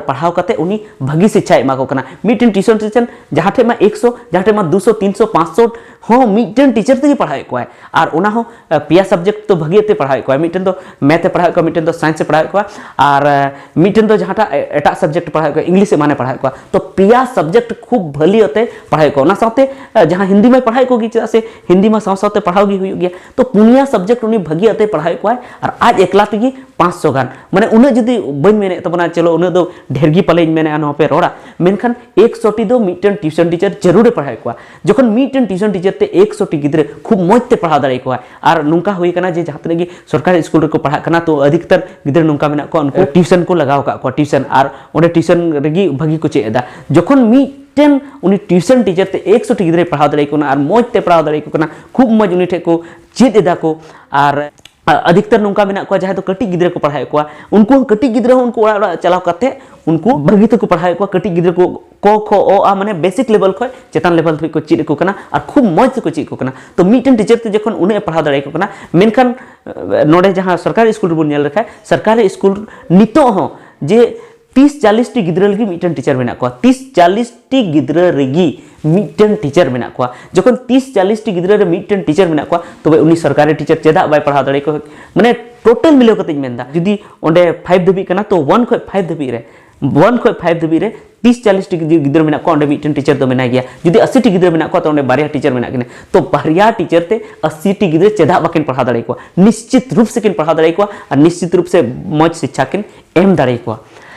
ᱯᱟᱲᱦᱟᱣ ᱠᱟᱛᱮ ᱩᱱᱤ ᱵᱷᱟᱹᱜᱤ ᱥᱤᱪᱪᱷᱟᱭ ᱮᱢᱟ ᱠᱚ ᱠᱟᱱᱟ᱾ ᱢᱤᱫᱴᱮᱱ ᱴᱤᱭᱩᱥᱚᱱ ᱴᱤᱪᱟᱨ ᱡᱟᱦᱟᱸ ᱴᱷᱮᱱ ᱢᱟ ᱮᱠᱥᱚ, ᱡᱟᱦᱟᱸ ᱴᱷᱮᱱ ᱢᱟ ᱫᱩᱥᱚ, ᱛᱤᱱᱥᱚ, ᱯᱟᱸᱪᱥᱚ ᱦᱚᱸ ᱢᱤᱫᱴᱮᱱ ᱴᱤᱪᱟᱨ ᱛᱮᱜᱮ ᱯᱟᱲᱦᱟᱣᱮᱫ ᱠᱚᱣᱟᱭ, ᱟᱨ ᱚᱱᱟ ᱦᱚᱸ, ᱟ, ᱯᱮᱭᱟ ᱥᱟᱵᱡᱮᱠᱴ ᱫᱚ ᱵᱷᱟᱹᱜᱤ ᱛᱮ ᱯᱟᱲᱦᱟᱣᱮᱫ ᱠᱚᱣᱟᱭ᱾ ᱢᱤᱫᱴᱮᱱ ᱫᱚ ᱢᱮᱛᱷ ᱮ ᱯᱟᱲᱦᱟᱣᱮᱫ ᱠᱚᱣᱟ, ᱢᱤᱫᱴᱮᱱ ᱫᱚ ᱥᱟᱭᱮᱱᱥ ᱮ ᱯᱟᱲᱦᱟᱣᱮᱫ ᱠᱚᱣᱟ, ᱟᱨ, ᱟ, ᱢᱤᱫᱴᱮᱱ ᱫᱚ ᱡᱟᱦᱟᱸᱴᱟᱜ ᱮ-, ᱮᱴᱟᱜ ᱥᱟᱵᱡᱮᱠᱴ ᱯᱟᱲᱦᱟᱣᱮᱫ ᱠᱚᱣᱟ, ᱤᱝᱞᱤᱥ ᱮ ᱢᱟᱱᱮ ᱯᱟᱲᱦᱟᱣᱮᱫ ᱠᱚᱣᱟ᱾ ᱛᱚ ᱯᱮᱭᱟ ᱥᱟᱵᱡᱮᱠᱴ ᱠᱷᱩᱵ ᱵᱷᱟᱹᱞᱤ ᱟᱛᱮ ᱯᱟᱲᱦᱟᱣᱮᱫ ᱠᱚᱣᱟ᱾ ᱚᱱᱟ ᱥᱟᱶᱛᱮ, ᱟ, ᱡᱟᱦᱟᱸ ᱦᱤᱱᱫᱤ ᱢᱟᱭ ᱯᱟᱲᱦᱟᱣᱮᱫ ᱠᱚᱜᱮ, ᱪᱮᱫᱟᱜ ᱥᱮ ᱦᱤᱱᱫᱤ ᱢᱟ ᱥᱟᱶ ᱥᱟᱶᱛᱮ ᱯᱟᱲᱦᱟᱣ ᱜᱮ ᱦᱩᱭᱩᱜ ᱜᱮᱭᱟ᱾ ᱛᱚ ᱯᱩᱱᱭᱟ ᱥᱟᱵᱡᱮᱠᱴ ᱩᱱᱤ ᱵᱷᱟᱹᱜᱤ ᱟᱛᱮ ᱯᱟᱲᱦᱟᱣᱮᱫ ᱠᱚᱣᱟᱭ, ᱟᱨ ᱟᱡ ᱮᱠᱞᱟ ᱛᱮᱜᱮ ᱯᱟᱸᱪᱥᱚ ᱜᱟᱱ᱾ ᱢᱟᱱᱮ ᱩᱱᱟᱹᱜ ᱡᱩᱫᱤ ᱵᱟᱹᱧ ᱢᱮᱱᱮᱫ ᱛᱟᱵᱚᱱᱟ, ᱪᱚᱞᱚ ᱩᱱᱟᱹᱜ ᱫᱚ ᱰᱷᱮᱨ ᱜᱮ ᱯᱟᱞᱮᱧ ᱢᱮᱱᱮᱫᱼᱟ ᱱᱚᱣᱟ ᱯᱮ ᱨᱚᱲᱟ, ᱢᱮᱱᱠᱷᱟᱱ ᱮᱠᱥᱚ ᱴᱤ ᱫᱚ ᱢᱤᱫᱴᱮᱱ ᱴᱤᱭᱩᱥᱚᱱ ᱴᱤᱪᱟᱨ ᱡᱟᱹᱨᱩᱲᱮ ᱯᱟᱲᱦᱟᱣᱮᱫ ᱠᱚᱣᱟ᱾ ᱡᱚᱠᱷᱚᱱ ᱢᱤᱫᱴᱮᱱ ᱴᱤᱭᱩᱥᱚᱱ ᱴᱤᱪᱟᱨ ᱛᱮ ᱮᱠᱥᱚ ᱴᱤ ᱜᱤᱫᱽᱨᱟᱹ ᱠᱷᱩᱵ ᱢᱚᱡᱽ ᱛᱮ ᱯᱟᱲᱦᱟᱣ ᱫᱟᱲᱮ ᱠᱚᱣᱟ, ᱟᱨ ᱱᱚᱝᱠᱟ ᱦᱩᱭ ᱠᱟᱱᱟ ᱡᱮ ᱡᱟᱦᱟᱸ ᱛᱤᱱᱟᱹᱜ ᱜᱮ ᱥᱚᱨᱠᱟᱨᱤ ᱥᱠᱩᱞ ᱨᱮᱠᱚ ᱯᱟᱲᱦᱟᱜ ᱠᱟᱱᱟ, ᱛᱚ ᱚᱫᱷᱤᱠᱛᱟᱨ ᱜᱤᱫᱽᱨᱟᱹ ᱱᱚᱝᱠᱟ ᱢᱮᱱᱟᱜ ᱠᱚᱣᱟ, ᱩᱱᱠᱩ ᱴᱤᱭᱩᱥᱚᱱ ᱠᱚ ᱞᱟᱜᱟᱣ ᱟᱠᱟᱫ ᱠᱚᱣᱟ, ᱴᱤᱭᱩᱥᱚᱱ, ᱟᱨ ᱚᱸᱰᱮ ᱴᱤᱭᱩᱥᱚᱱ ᱨᱮᱜᱮ ᱵᱷᱟᱹᱜᱤ ᱠᱚ ᱪᱮᱫ ᱮᱫᱟ᱾ ᱡᱚᱠᱷᱚᱱ ᱢᱤᱫᱴᱮᱱ ᱩᱱᱤ ᱴᱤᱭᱩᱥᱚᱱ ᱴᱤᱪᱟᱨ ᱛᱮ ᱮᱠᱥᱚ ᱴᱤ ᱜᱤᱫᱽᱨᱟᱹᱭ ᱯᱟᱲᱦᱟᱣ ᱫᱟᱲᱮ ᱟᱠᱚ ᱠᱟᱱᱟ ᱟᱨ ᱢᱚᱡᱽ ᱛᱮ ᱯᱟᱲᱦᱟᱣ ᱫᱟᱲᱮ ᱟᱠᱚ ᱠᱟᱱᱟ, ᱠᱷᱩᱵ ᱢᱚᱡᱽ ᱩᱱᱤ ᱴᱷᱮᱱ ᱠᱚ ᱪᱮᱫ ᱮᱫᱟ ᱠᱚ, ᱟᱨ ᱟᱹᱫᱷᱤᱠᱛᱟᱨ ᱱᱚᱝᱠᱟ ᱢᱮᱱᱟᱜ ᱠᱚᱣᱟ ᱡᱟᱦᱟᱸᱭ ᱫᱚ ᱠᱟᱹᱴᱤᱡ ᱜᱤᱫᱽᱨᱟᱹ ᱠᱚ ᱯᱟᱲᱦᱟᱣᱮᱫ ᱠᱚᱣᱟ, ᱩᱱᱠᱩ ᱦᱚᱸ ᱠᱟᱹᱴᱤᱡ ᱜᱤᱫᱽᱨᱟᱹ ᱦᱚᱸ ᱩᱱᱠᱩ ᱚᱲᱟᱜ ᱚᱲᱟᱜ ᱪᱟᱞᱟᱣ ᱠᱟᱛᱮ ᱩᱱᱠᱩ ᱵᱷᱟᱹᱜᱤ ᱛᱮᱠᱚ ᱯᱟᱲᱦᱟᱣᱮᱫ ᱠᱚᱣᱟ᱾ ᱠᱟᱹᱴᱤᱡ ᱜᱤᱫᱽᱨᱟᱹ ᱠᱚ ᱠᱚ ᱠᱷᱚ ᱚ ᱟ ᱢᱟᱱᱮ ᱵᱮᱥᱤᱠ ᱞᱮᱵᱮᱞ ᱠᱷᱚᱱ ᱪᱮᱛᱟᱱ ᱞᱮᱵᱮᱞ ᱫᱷᱟᱹᱵᱤᱡ ᱠᱚ ᱪᱮᱫ ᱟᱠᱚ ᱠᱟᱱᱟ, ᱟᱨ ᱠᱷᱩᱵ ᱢᱚᱡᱽ ᱛᱮᱠᱚ ᱪᱮᱫ ᱟᱠᱚ ᱠᱟᱱᱟ᱾ ᱛᱚ ᱢᱤᱫᱴᱮᱱ ᱴᱤᱪᱟᱨ ᱛᱮ ᱡᱚᱠᱷᱚᱱ ᱩᱱᱟᱹᱜ ᱮ ᱯᱟᱲᱦᱟᱣ ᱫᱟᱲᱮᱭᱟᱠᱚ ᱠᱟᱱᱟ, ᱢᱮᱱᱠᱷᱟᱱ, ᱮ, ᱱᱚᱰᱮ ᱡᱟᱦᱟᱸ ᱥᱚᱨᱠᱟᱨᱤ ᱥᱠᱩᱞ ᱨᱮᱵᱚᱱ ᱧᱮᱞ ᱞᱮᱠᱷᱟᱱ, ᱥᱚᱨᱠᱟᱨᱤ ᱥᱠᱩᱞ ᱱᱤᱛᱚᱜ ᱦᱚᱸ ᱡᱮ ᱛᱤᱥ ᱪᱟᱞᱤᱥ ᱴᱤ ᱜᱤᱫᱽᱨᱟᱹ ᱞᱟᱹᱜᱤᱫ ᱢᱤᱫᱴᱮᱱ ᱴᱤᱪᱟᱨ ᱢᱮᱱᱟᱜ ᱠᱚᱣᱟ᱾ ᱛᱤᱥ ᱪᱟᱞᱤᱥ ᱴᱤ ᱜᱤᱫᱽᱨᱟᱹ ᱨᱮᱜᱮ ᱢᱤᱫᱴᱮᱱ ᱴᱤᱪᱟᱨ ᱢᱮᱱᱟᱜ ᱠᱚᱣᱟ᱾ ᱡᱚᱠᱷᱚᱱ ᱛᱤᱥ ᱪᱟᱞᱤᱥ ᱴᱤ ᱜᱤᱫᱽᱨᱟᱹ ᱨᱮ ᱢᱤᱫᱴᱮᱱ ᱴᱤᱪᱟᱨ ᱢᱮᱱᱟᱜ ᱠᱚᱣᱟ, ᱛᱚᱵᱮ ᱩᱱᱤ ᱥᱚᱨᱠᱟᱨᱤ ᱴᱤᱪᱟᱨ ᱪᱮᱫᱟᱜ ᱵᱟᱭ ᱯᱟᱲᱦᱟᱣ ᱫᱟᱲᱮ ᱠᱚᱣᱟ? ᱢᱟᱱᱮ, ᱴᱳᱴᱟᱞ ᱢᱤᱞᱟᱹᱣ ᱠᱟᱛᱮᱧ ᱢᱮᱱᱫᱟ, ᱡᱩᱫᱤ ᱚᱸᱰᱮ ᱯᱷᱟᱭᱤᱵᱷ ᱫᱷᱟᱹᱵᱤᱡ ᱠᱟᱱᱟ, ᱛᱚ ᱚᱣᱟᱱ ᱠᱷᱚᱱ ᱯᱷᱟᱭᱤᱵᱷ ᱫᱷᱟᱹᱵᱤᱡ ᱨᱮ, ᱚᱣᱟᱱ ᱠᱷᱚᱱ ᱯᱷᱟᱭᱤᱵᱷ ᱫᱷᱟᱹᱵᱤᱡ ᱨᱮ ᱛᱤᱥ ᱪᱟᱞᱤᱥ ᱴᱤ ᱡᱩᱫᱤ ᱜᱤᱫᱽᱨᱟᱹ ᱢᱮᱱᱟᱜ ᱠᱚᱣᱟ, ᱚᱸᱰᱮ ᱢᱤᱫᱴᱮᱱ ᱴᱤᱪᱟᱨ ᱫᱚ ᱢᱮᱱᱟᱭ ᱜᱮᱭᱟ᱾ ᱡᱩᱫᱤ ᱟᱥᱤ ᱴᱤ ᱜᱤᱫᱽᱨᱟᱹ ᱢᱮᱱᱟᱜ ᱠᱚᱣᱟ, ᱛᱚ ᱚᱸᱰᱮ ᱵᱟᱨᱭᱟ ᱴᱤᱪᱟᱨ ᱢᱮᱱᱟᱜ ᱠᱤᱱᱟ᱾ ᱛᱚ ᱵᱟᱨᱭᱟ ᱴᱤᱪᱟᱨ ᱛᱮ ᱟᱥᱤ ᱴᱤ ᱜᱤᱫᱽᱨᱟᱹ ᱪᱮᱫᱟᱜ ᱵᱟᱹᱠᱤᱱ ᱯᱟᱲᱦᱟᱣ ᱫᱟᱲᱮ ᱟᱠᱚᱣᱟ? ᱱᱤᱥᱪᱤᱛ ᱨᱩᱯ ᱥᱮ ᱠᱤᱱ ᱯᱟᱲᱦᱟᱣ ᱫᱟᱲᱮ ᱟᱠᱚᱣᱟ ᱟᱨ ᱱᱤᱥᱪᱤᱛ ᱨᱩᱯ ᱥᱮ ᱢᱚᱡᱽ ᱥᱤᱪᱪᱷᱟ ᱠᱤᱱ ᱮᱢ ᱫᱟᱲᱮ ᱟᱠᱚᱣᱟ᱾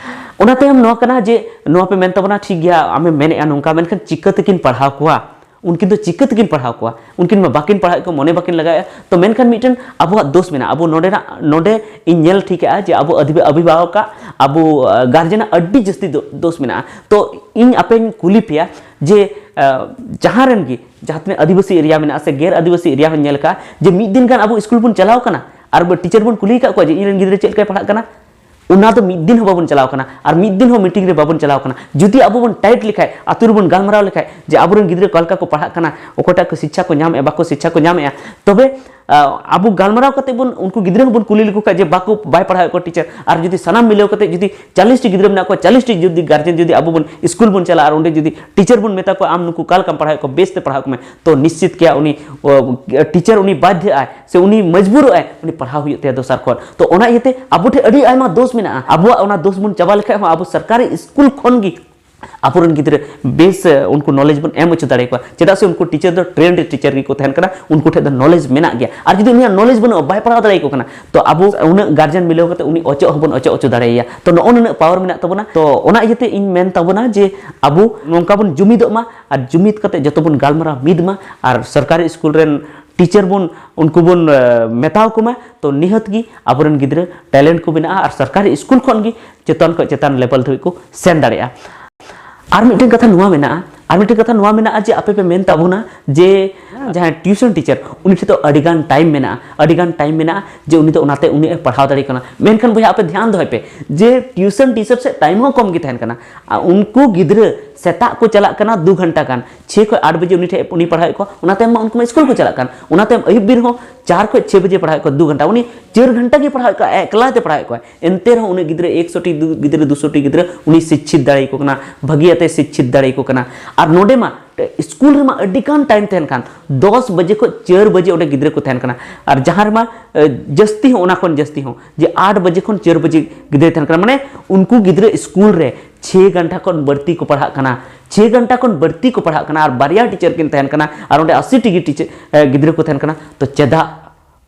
ᱚᱱᱟ ᱛᱟᱭᱚᱢ ᱱᱚᱣᱟ ᱠᱟᱱᱟ ᱡᱮ, ᱱᱚᱣᱟ ᱯᱮ ᱢᱮᱱ ᱛᱟᱵᱚᱱᱟ, ᱴᱷᱤᱠ ᱜᱮᱭᱟ, ᱟᱢᱮᱢ ᱢᱮᱱᱮᱫᱼᱟ ᱱᱚᱝᱠᱟ, ᱢᱮᱱᱠᱷᱟᱱ ᱪᱤᱠᱟᱹ ᱛᱮᱠᱤᱱ ᱯᱟᱲᱦᱟᱣ ᱠᱚᱣᱟ? ᱩᱱᱠᱤᱱ ᱫᱚ ᱪᱤᱠᱟᱹ ᱛᱮᱠᱤᱱ ᱯᱟᱲᱦᱟᱣ ᱠᱚᱣᱟ? ᱩᱱᱠᱤᱱ ᱢᱟ ᱵᱟᱹᱠᱤᱱ ᱯᱟᱲᱦᱟᱣᱮᱫ ᱠᱚᱣᱟ, ᱢᱚᱱᱮ ᱵᱟᱹᱠᱤᱱ ᱞᱟᱜᱟᱣᱮᱫᱼᱟ᱾ ᱛᱚ ᱢᱮᱱᱠᱷᱟᱱ ᱢᱤᱫᱴᱮᱱ ᱟᱵᱚᱣᱟᱜ ᱫᱳᱥ ᱢᱮᱱᱟᱜᱼᱟ᱾ ᱟᱵᱚ ᱱᱚᱰᱮᱱᱟᱜ, ᱱᱚᱰᱮ ᱤᱧ ᱧᱮᱞ ᱴᱷᱤᱠᱮᱜᱼᱟ ᱡᱮ ᱟᱵᱚ ᱚᱵᱷᱤᱵᱷᱟᱵᱚᱠᱟᱜ, ᱟᱵᱚ ᱜᱟᱨᱡᱮᱱᱟᱜ ᱟᱹᱰᱤ ᱡᱟᱹᱥᱛᱤ ᱫᱳᱥ ᱢᱮᱱᱟᱜᱼᱟ᱾ ᱛᱚ ᱤᱧ ᱟᱯᱮᱧ ᱠᱩᱞᱤ ᱯᱮᱭᱟ ᱡᱮ, ᱡᱟᱦᱟᱸ ᱨᱮᱱ ᱜᱮ, ᱡᱟᱦᱟᱸ ᱛᱤᱱᱟᱹᱜ ᱟᱹᱫᱤᱵᱟᱹᱥᱤ ᱮᱨᱤᱭᱟ ᱢᱮᱱᱟᱜᱼᱟ ᱥᱮ ᱜᱮᱨ ᱟᱹᱫᱤᱵᱟᱹᱥᱤ ᱮᱨᱤᱭᱟ ᱦᱚᱸᱧ ᱧᱮᱞ ᱟᱠᱟᱫᱼᱟ ᱡᱮ ᱢᱤᱫ ᱫᱤᱱ ᱜᱟᱱ ᱟᱵᱚ ᱥᱠᱩᱞ ᱵᱚᱱ ᱪᱟᱞᱟᱣ ᱠᱟᱱᱟ ᱟᱨ ᱴᱤᱪᱟᱨ ᱵᱚᱱ ᱠᱩᱞᱤ ᱟᱠᱟᱫ ᱠᱚᱣᱟ ᱡᱮ ᱤᱧ ᱨᱮᱱ ᱜᱤᱫᱽᱨᱟᱹ ᱪᱮᱫ ᱞᱮᱠᱟᱭ ᱯᱟᱲᱦᱟᱜ ᱠᱟᱱᱟ? ᱚᱱᱟ ᱫᱚ ᱢᱤᱫ ᱫᱤᱱ ᱦᱚᱸ ᱵᱟᱵᱚᱱ ᱪᱟᱞᱟᱣ ᱠᱟᱱᱟ ᱟᱨ ᱢᱤᱫ ᱫᱤᱱ ᱦᱚᱸ ᱢᱤᱴᱤᱝ ᱨᱮ ᱵᱟᱵᱚᱱ ᱪᱟᱞᱟᱣ ᱠᱟᱱᱟ᱾ ᱡᱩᱫᱤ ᱟᱵᱚ ᱵᱚᱱ ᱴᱟᱭᱤᱴ ᱞᱮᱠᱷᱟᱡ, ᱟᱛᱳ ᱨᱮᱵᱚᱱ ᱜᱟᱞᱢᱟᱨᱟᱣ ᱞᱮᱠᱷᱟᱡ ᱡᱮ ᱟᱵᱚᱨᱮᱱ ᱜᱤᱫᱽᱨᱟᱹ ᱚᱠᱟ ᱞᱮᱠᱟ ᱠᱚ ᱯᱟᱲᱦᱟᱜ ᱠᱟᱱᱟ, ᱚᱠᱚᱭᱴᱟᱜ ᱠᱚ ᱥᱤᱪᱪᱷᱟ ᱠᱚ ᱧᱟᱢᱮᱫᱼᱟ, ᱵᱟᱠᱚ ᱥᱤᱪᱪᱷᱟ ᱠᱚ ᱧᱟᱢᱮᱫᱼᱟ, ᱛᱚᱵᱮ ᱟᱵᱚ ᱜᱟᱞᱢᱟᱨᱟᱣ ᱠᱟᱛᱮ ᱵᱚᱱ, ᱩᱱᱠᱩ ᱜᱤᱫᱽᱨᱟᱹ ᱦᱚᱸᱵᱚᱱ ᱠᱩᱞᱤ ᱞᱮᱠᱚ ᱠᱷᱟᱡ ᱡᱮ ᱵᱟᱠᱚ, ᱵᱟᱭ ᱯᱟᱲᱦᱟᱣᱮᱫ ᱠᱚᱣᱟ ᱴᱤᱪᱟᱨ, ᱟᱨ ᱡᱩᱫᱤ ᱥᱟᱱᱟᱢ ᱢᱤᱞᱟᱹᱣ ᱠᱟᱛᱮ ᱡᱩᱫᱤ ᱪᱟᱞᱤᱥ ᱴᱤ ᱜᱤᱫᱽᱨᱟᱹ ᱢᱮᱱᱟᱜ ᱠᱚᱣᱟ, ᱪᱟᱞᱤᱥ ᱴᱤ ᱡᱩᱫᱤ ᱜᱟᱨᱡᱮᱱ ᱡᱩᱫᱤ ᱟᱵᱚ ᱵᱚᱱ ᱥᱠᱩᱞ ᱵᱚᱱ ᱪᱟᱞᱟᱜᱼᱟ ᱟᱨ ᱚᱸᱰᱮ ᱡᱩᱫᱤ ᱴᱤᱪᱟᱨ ᱵᱚᱱ ᱢᱮᱛᱟ ᱠᱚᱣᱟ, ᱟᱢ ᱱᱩᱠᱩ ᱚᱠᱟ ᱞᱮᱠᱟᱢ ᱯᱟᱲᱦᱟᱣᱮᱫ ᱠᱚᱣᱟ, ᱵᱮᱥ ᱛᱮ ᱯᱟᱲᱦᱟᱣ ᱠᱚᱢᱮ, ᱛᱚ ᱱᱤᱥᱪᱤᱛ ᱜᱮᱭᱟ ᱩᱱᱤ ᱴᱤᱪᱟᱨ ᱩᱱᱤ ᱵᱟᱫᱷᱭᱚᱜᱼᱟᱭ ᱥᱮ ᱩᱱᱤ ᱢᱚᱡᱽᱵᱩᱨᱚᱜᱼᱟᱭ, ᱩᱱᱤ ᱯᱟᱲᱦᱟᱣ ᱦᱩᱭᱩᱜ ᱛᱟᱭᱟ ᱫᱚᱥᱟᱨ ᱠᱷᱚᱱ᱾ ᱛᱚ ᱚᱱᱟ ᱤᱭᱟᱹᱛᱮ ᱟᱵᱚ ᱴᱷᱮᱱ ᱟᱹᱰᱤ ᱟᱭᱢᱟ ᱫᱳᱥ ᱢᱮᱱᱟᱜᱼᱟ᱾ ᱟᱵᱚᱣᱟᱜ ᱚᱱᱟ ᱫᱳᱥ ᱵᱚᱱ ᱪᱟᱵᱟ ᱞᱮᱠᱷᱟᱡ ᱦᱚᱸ ᱟᱵᱚ ᱥᱚᱨᱠᱟᱨᱤ ᱥᱠᱩᱞ ᱠᱷᱚᱱ ᱜᱮ ᱟᱵᱚᱨᱮᱱ ᱜᱤᱫᱽᱨᱟᱹ ᱵᱮᱥ, ᱮ, ᱩᱱᱠᱩ ᱱᱚᱞᱮᱡᱽ ᱵᱚᱱ ᱮᱢ ᱦᱚᱪᱚ ᱫᱟᱲᱮᱭᱟᱠᱚᱣᱟ᱾ ᱪᱮᱫᱟᱜ ᱥᱮ ᱩᱱᱠᱩ ᱴᱤᱪᱟᱨ ᱫᱚ ᱴᱨᱮᱱᱰ ᱴᱤᱪᱟᱨ ᱜᱮᱠᱚ ᱛᱟᱦᱮᱱ ᱠᱟᱱᱟ, ᱩᱱᱠᱩ ᱴᱷᱮᱱ ᱫᱚ ᱱᱚᱞᱮᱡᱽ ᱢᱮᱱᱟᱜ ᱜᱮᱭᱟ᱾ ᱟᱨ ᱡᱩᱫᱤ ᱩᱱᱤᱭᱟᱜ ᱱᱚᱞᱮᱡᱽ ᱵᱟᱹᱱᱩᱜᱼᱟ, ᱵᱟᱭ ᱯᱟᱲᱦᱟᱣ ᱫᱟᱲᱮᱭᱟᱠᱚ ᱠᱟᱱᱟ, ᱛᱚ ᱟᱵᱚ ᱩᱱᱟᱹᱜ ᱜᱟᱨᱡᱮᱱ ᱢᱤᱞᱟᱹᱣ ᱠᱟᱛᱮ ᱩᱱᱤ ᱚᱪᱚᱜ ᱦᱚᱸᱵᱚᱱ ᱚᱪᱚᱜ ᱦᱚᱪᱚ ᱫᱟᱲᱮᱭᱟᱭᱟ᱾ ᱛᱚ ᱱᱚᱜᱼᱚ ᱱᱩᱱᱟᱹᱜ ᱯᱟᱣᱟᱨ ᱢᱮᱱᱟᱜ ᱛᱟᱵᱚᱱᱟ᱾ ᱛᱚ ᱚᱱᱟ ᱤᱭᱟᱹᱛᱮ ᱤᱧ ᱢᱮᱱ ᱛᱟᱵᱚᱱᱟ ᱡᱮ ᱟᱵᱚ ᱱᱚᱝᱠᱟ ᱵᱚᱱ ᱡᱩᱢᱤᱫᱚᱜ ᱢᱟ ᱟᱨ ᱡᱩᱢᱤᱫ ᱠᱟᱛᱮ ᱡᱚᱛᱚ ᱵᱚᱱ ᱜᱟᱞᱢᱟᱨᱟᱣ ᱢᱤᱫ ᱢᱟ ᱟᱨ ᱥᱚᱨᱠᱟᱨᱤ ᱥᱠᱩᱞ ᱨᱮᱱ ᱴᱤᱪᱟᱨ ᱵᱚᱱ, ᱩᱱᱠᱩ ᱵᱚᱱ, ᱮ, ᱢᱮᱛᱟᱣ ᱠᱚᱢᱟ᱾ ᱛᱚ ᱱᱤᱦᱟᱹᱛ ᱜᱮ ᱟᱵᱚᱨᱮᱱ ᱜᱤᱫᱽᱨᱟᱹ ᱴᱮᱞᱮᱱᱴ ᱠᱚ ᱢᱮᱱᱟᱜᱼᱟ ᱟᱨ ᱥᱚᱨᱠᱟᱨᱤ ᱥᱠᱩᱞ ᱠᱷᱚᱱ ᱜᱮ ᱪᱮᱛᱟᱱ ᱠᱷᱚᱱ ᱪᱮᱛᱟᱱ ᱞᱮᱵᱮᱞ ᱫᱷᱟᱹᱵᱤᱡ ᱠᱚ ᱥᱮᱱ ᱫᱟᱲᱮᱭᱟᱜᱼᱟ᱾ ᱟᱨ ᱢᱤᱫᱴᱮᱱ ᱠᱟᱛᱷᱟ ᱱᱚᱣᱟ ᱢᱮᱱᱟᱜᱼᱟ, ᱟᱨ ᱢᱤᱫᱴᱮᱱ ᱠᱟᱛᱷᱟ ᱱᱚᱣᱟ ᱢᱮᱱᱟᱜᱼᱟ ᱡᱮ ᱟᱯᱮ ᱯᱮ ᱢᱮᱱ ᱛᱟᱵᱚᱱᱟ ᱡᱮ ᱡᱟᱦᱟᱸᱭ ᱴᱤᱭᱩᱥᱚᱱ ᱴᱤᱪᱟᱨ, ᱩᱱᱤ ᱴᱷᱮᱱ ᱫᱚ ᱟᱹᱰᱤ ᱜᱟᱱ ᱴᱟᱭᱤᱢ ᱢᱮᱱᱟᱜᱼᱟ, ᱟᱹᱰᱤ ᱜᱟᱱ ᱴᱟᱭᱤᱢ ᱢᱮᱱᱟᱜᱼᱟ ᱡᱮ ᱩᱱᱤ ᱫᱚ ᱚᱱᱟᱛᱮ ᱩᱱᱤ ᱮ ᱯᱟᱲᱦᱟᱣ ᱫᱟᱲᱮᱭᱟᱜ ᱠᱟᱱᱟ᱾ ᱢᱮᱱᱠᱷᱟᱱ ᱵᱚᱭᱦᱟ, ᱟᱯᱮ ᱫᱷᱮᱭᱟᱱ ᱫᱚᱦᱚᱭ ᱯᱮ ᱡᱮ ᱴᱤᱭᱩᱥᱚᱱ ᱴᱤᱪᱟᱨ ᱥᱮᱫ ᱴᱟᱭᱤᱢ ᱦᱚᱸ ᱠᱚᱢ ᱜᱮ ᱛᱟᱦᱮᱱ ᱠᱟᱱᱟ᱾ ᱟᱨ ᱩᱱᱠᱩ ᱜᱤᱫᱽᱨᱟᱹ ᱥᱮᱛᱟᱜ ᱠᱚ ᱪᱟᱞᱟᱜ ᱠᱟᱱᱟ ᱫᱩ ᱜᱷᱚᱱᱴᱟ ᱜᱟᱱ, ᱪᱷᱮ ᱠᱷᱚᱱ ᱟᱴ ᱵᱟᱡᱮ ᱩᱱᱤ ᱴᱷᱮᱱ ᱩᱱᱤ ᱯᱟᱲᱦᱟᱣᱮᱫ ᱠᱚᱣᱟ, ᱚᱱᱟ ᱛᱟᱭᱚᱢ ᱢᱟ ᱩᱱᱠᱩ ᱢᱟ ᱥᱠᱩᱞ ᱠᱚ ᱪᱟᱞᱟᱜ ᱠᱟᱱ, ᱚᱱᱟ ᱛᱟᱭᱚᱢ ᱟᱹᱭᱩᱵ ᱵᱮᱨ ᱦᱚᱸ ᱪᱟᱨ ᱠᱷᱚᱱ ᱪᱷᱮ ᱵᱟᱡᱮ ᱯᱟᱲᱦᱟᱣᱮᱫ ᱠᱚᱣᱟ ᱫᱩ ᱜᱷᱚᱱᱴᱟ, ᱩᱱᱤ ᱪᱟᱹᱨ ᱜᱷᱚᱱᱴᱟ ᱜᱮ ᱯᱟᱲᱦᱟᱣᱮᱫ ᱠᱚᱣᱟ, ᱮᱠᱞᱟ ᱛᱮ ᱯᱟᱲᱦᱟᱣᱮᱫ ᱠᱚᱣᱟ᱾ ᱮᱱᱛᱮ ᱨᱮᱦᱚᱸ ᱩᱱᱟᱹᱜ ᱜᱤᱫᱽᱨᱟᱹ ᱮᱠᱥᱚ ᱴᱤ ᱫᱩ- ᱜᱤᱫᱽᱨᱟᱹ ᱫᱩᱥᱚ ᱴᱤ ᱜᱤᱫᱽᱨᱟᱹ ᱩᱱᱤ ᱥᱤᱪᱪᱷᱤᱛ ᱫᱟᱲᱮᱭᱟᱠᱚ ᱠᱟᱱᱟ, ᱵᱷᱟᱹᱜᱤᱭᱟᱛᱮ ᱥᱤᱪᱪᱷᱤᱛ ᱫᱟᱲᱮᱭᱟᱠᱚ ᱠᱟᱱᱟ᱾ ᱟᱨ ᱱᱚᱰᱮ ᱢᱟ ᱥᱠᱩᱞ ᱨᱮᱢᱟ ᱟᱹᱰᱤ ᱜᱟᱱ ᱴᱟᱭᱤᱢ ᱛᱟᱦᱮᱱ ᱠᱷᱟᱱ ᱫᱚᱥ ᱵᱟᱡᱮ ᱠᱷᱚᱱ ᱪᱟᱹᱨ ᱵᱟᱡᱮ ᱚᱸᱰᱮ ᱜᱤᱫᱽᱨᱟᱹ ᱠᱚ ᱛᱟᱦᱮᱱ ᱠᱟᱱᱟ᱾ ᱟᱨ ᱡᱟᱦᱟᱸ ᱨᱮᱢᱟ ᱮ, ᱡᱟᱹᱥᱛᱤ ᱦᱚᱸ, ᱚᱱᱟ ᱠᱷᱚᱱ ᱡᱟᱹᱥᱛᱤ ᱦᱚᱸ, ᱡᱮ ᱟᱴ ᱵᱟᱡᱮ ᱠᱷᱚᱱ ᱪᱟᱹᱨ ᱵᱟᱡᱮ ᱜᱤᱫᱽᱨᱟᱹ ᱛᱟᱦᱮᱱ ᱠᱟᱱᱟ, ᱢᱟᱱᱮ ᱩᱱᱠᱩ ᱜᱤᱫᱽᱨᱟᱹ ᱥᱠᱩᱞ ᱨᱮ ᱪᱷᱮ ᱜᱷᱚᱱᱴᱟ ᱠᱷᱚᱱ ᱵᱟᱹᱲᱛᱤ ᱠᱚ ᱯᱟᱲᱦᱟᱜ ᱠᱟᱱᱟ, ᱪᱷᱮ ᱜᱷᱚᱱᱴᱟ ᱠᱷᱚᱱ ᱵᱟᱹᱲᱛᱤ ᱠᱚ ᱯᱟᱲᱦᱟᱜ ᱠᱟᱱᱟ, ᱟᱨ ᱵᱟᱨᱭᱟ ᱴᱤᱪᱟᱨ ᱠᱤᱱ ᱛᱟᱦᱮᱱ ᱠᱟᱱᱟ, ᱟᱨ ᱚᱸᱰᱮ ᱟᱥᱤ ᱴᱤ ᱜᱤ ᱴᱤᱪᱟᱨ ᱮ, ᱜᱤᱫᱽᱨᱟᱹ ᱠᱚ ᱛᱟᱦᱮᱱ ᱠᱟᱱᱟ, ᱛᱚ ᱪᱮᱫᱟᱜ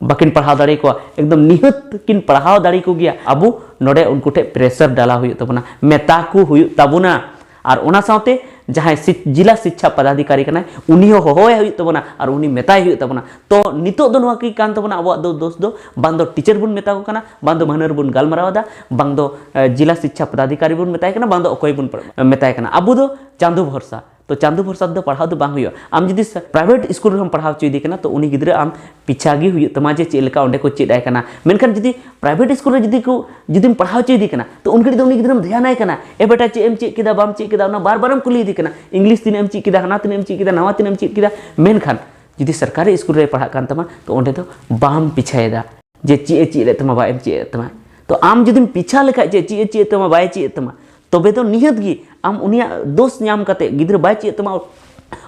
ᱵᱟᱹᱠᱤᱱ ᱯᱟᱲᱦᱟᱣ ᱫᱟᱲᱮ ᱟᱠᱚᱣᱟ? ᱮᱠᱫᱚᱢ ᱱᱤᱦᱟᱹᱛ ᱠᱤᱱ ᱯᱟᱲᱦᱟᱣ ᱫᱟᱲᱮ ᱠᱚ ᱜᱮᱭᱟ᱾ ᱟᱵᱚ ᱱᱚᱰᱮ ᱩᱱᱠᱩ ᱴᱷᱮᱱ ᱯᱨᱮᱥᱟᱨ ᱰᱟᱞᱟᱣ ᱦᱩᱭᱩᱜ ᱛᱟᱵᱚᱱᱟ, ᱢᱮᱛᱟ ᱠᱚ ᱦᱩᱭᱩᱜ ᱛᱟᱵᱚᱱᱟ᱾ ᱟᱨ ᱚᱱᱟ ᱥᱟᱶᱛᱮ ᱡᱟᱦᱟᱸᱭ ᱥᱤ- ᱡᱤᱞᱟ ᱥᱤᱪᱪᱷᱟ ᱯᱚᱫᱟᱫᱷᱤᱠᱟᱨᱤ ᱠᱟᱱᱟᱭ, ᱩᱱᱤ ᱦᱚᱸ ᱦᱚᱦᱚᱣᱟᱭ ᱦᱩᱭᱩᱜ ᱛᱟᱵᱚᱱᱟ, ᱟᱨ ᱩᱱᱤ ᱢᱮᱛᱟᱭ ᱦᱩᱭᱩᱜ ᱛᱟᱵᱚᱱᱟ᱾ ᱛᱚ ᱱᱤᱛᱚᱜ ᱫᱚ ᱱᱚᱣᱟ ᱠᱤ ᱠᱟᱱ ᱛᱟᱵᱚᱱᱟ ᱟᱵᱚᱣᱟᱜ ᱫᱚ ᱫᱳᱥ ᱫᱚ? ᱵᱟᱝ ᱫᱚ ᱴᱤᱪᱟᱨ ᱵᱚᱱ ᱢᱮᱛᱟ ᱠᱚ ᱠᱟᱱᱟ, ᱵᱟᱝ ᱫᱚ ᱢᱟᱹᱦᱱᱟᱹᱨ ᱵᱚᱱ ᱜᱟᱞᱢᱟᱨᱟᱣ ᱮᱫᱟ, ᱵᱟᱝ ᱫᱚ ᱮ, ᱡᱤᱞᱟ ᱥᱤᱪᱪᱷᱟ ᱯᱚᱫᱟᱫᱷᱤᱠᱟᱨᱤ ᱵᱚᱱ ᱢᱮᱛᱟᱭ ᱠᱟᱱᱟ, ᱵᱟᱝ ᱫᱚ ᱚᱠᱚᱭ ᱵᱚᱱ ᱯᱟᱲ- ᱢᱮᱛᱟᱭ ᱠᱟᱱᱟ᱾ ᱟᱵᱚ ᱫᱚ ᱪᱟᱸᱫᱚ ᱵᱷᱚᱨᱥᱟ, ᱛᱚ ᱪᱟᱸᱫᱚ ᱵᱷᱚᱨᱥᱟ ᱛᱮᱫᱚ ᱯᱟᱲᱦᱟᱣ ᱫᱚ ᱵᱟᱝ ᱦᱩᱭᱩᱜᱼᱟ᱾ ᱟᱢ ᱡᱩᱫᱤ ᱥᱟ- ᱯᱨᱟᱭᱵᱷᱮᱴ ᱥᱠᱩᱞ ᱨᱮᱦᱚᱸᱢ ᱯᱟᱲᱦᱟᱣ ᱦᱚᱪᱚᱭᱮᱫᱮ ᱠᱟᱱᱟ, ᱛᱚ ᱩᱱᱤ ᱜᱤᱫᱽᱨᱟᱹ ᱟᱢ ᱯᱤᱪᱷᱟ ᱜᱮ ᱦᱩᱭᱩᱜ ᱛᱟᱢᱟ ᱡᱮ ᱪᱮᱫ ᱞᱮᱠᱟ ᱚᱸᱰᱮ ᱠᱚ ᱪᱮᱫ ᱟᱭ ᱠᱟᱱᱟ᱾ ᱢᱮᱱᱠᱷᱟᱱ ᱡᱩᱫᱤ ᱯᱨᱟᱭᱵᱷᱮᱴ ᱥᱠᱩᱞ ᱨᱮ ᱡᱩᱫᱤ ᱠᱚ ᱡᱩᱫᱤᱢ ᱯᱟᱲᱦᱟᱣ ᱦᱚᱪᱚᱭᱮᱫᱮ ᱠᱟᱱᱟ, ᱛᱚ ᱩᱱ ᱜᱷᱟᱹᱲᱤᱡ ᱫᱚ ᱩᱱᱤ ᱜᱤᱫᱽᱨᱟᱹᱢ ᱫᱷᱮᱭᱟᱱᱟᱭ ᱠᱟᱱᱟ, "ᱮ ᱵᱮᱴᱟ, ᱪᱮᱫ ᱮᱢ ᱪᱮᱫ ᱠᱮᱫᱟ, ᱵᱟᱢ ᱪᱮᱫ ᱠᱮᱫᱟ?" ᱚᱱᱟ ᱵᱟᱨ ᱵᱟᱨᱮᱢ ᱠᱩᱞᱤᱭᱮᱫᱮ ᱠᱟᱱᱟ, "ᱤᱝᱞᱤᱥ ᱛᱤᱱᱟᱹᱜ ᱮᱢ ᱪᱮᱫ ᱠᱮᱫᱟ, ᱦᱟᱱᱟ ᱛᱤᱱᱟᱹᱜ ᱮᱢ ᱪᱮᱫ ᱠᱮᱫᱟ, ᱱᱟᱣᱟ ᱛᱤᱱᱟᱹᱜ ᱮᱢ ᱪᱮᱫ ᱠᱮᱫᱟ?" ᱢᱮᱱᱠᱷᱟᱱ ᱡᱩᱫᱤ ᱥᱚᱨᱠᱟᱨᱤ ᱥᱠᱩᱞ ᱨᱮ ᱯᱟᱲᱦᱟᱜ ᱠᱟᱱ ᱛᱟᱢᱟ, ᱛᱚ ᱚᱸᱰᱮ ᱫᱚ ᱵᱟᱢ ᱯᱤᱪᱷᱟᱭᱮᱫᱟ ᱡᱮ ᱪᱮᱫ ᱮ ᱪᱮᱫ ᱞᱮᱫ ᱛᱟᱢᱟ, ᱵᱟᱭ ᱮᱢ ᱪᱮᱫ ᱮᱫ ᱛᱟᱢᱟ᱾ ᱛᱚ ᱟᱢ ᱡᱩᱫᱤᱢ ᱯᱤᱪᱷᱟ ᱞᱮᱠᱷᱟᱡ ᱡᱮ ᱪᱮᱫ ᱮ ᱪᱮᱫ ᱮᱫ ᱛᱟᱢᱟ, ᱵᱟᱭ ᱪᱮᱫ ᱮᱫ ᱛᱟᱢᱟ, ᱛᱚᱵᱮ ᱫᱚ ᱱᱤᱦᱟᱹᱛ ᱜᱮ ᱟᱢ ᱩᱱᱤᱭᱟᱜ ᱫᱳᱥ ᱧᱟᱢ ᱠᱟᱛᱮ ᱜᱤᱫᱽᱨᱟᱹ ᱵᱟᱭ ᱪᱮᱫ ᱮᱫ ᱛᱟᱢᱟ,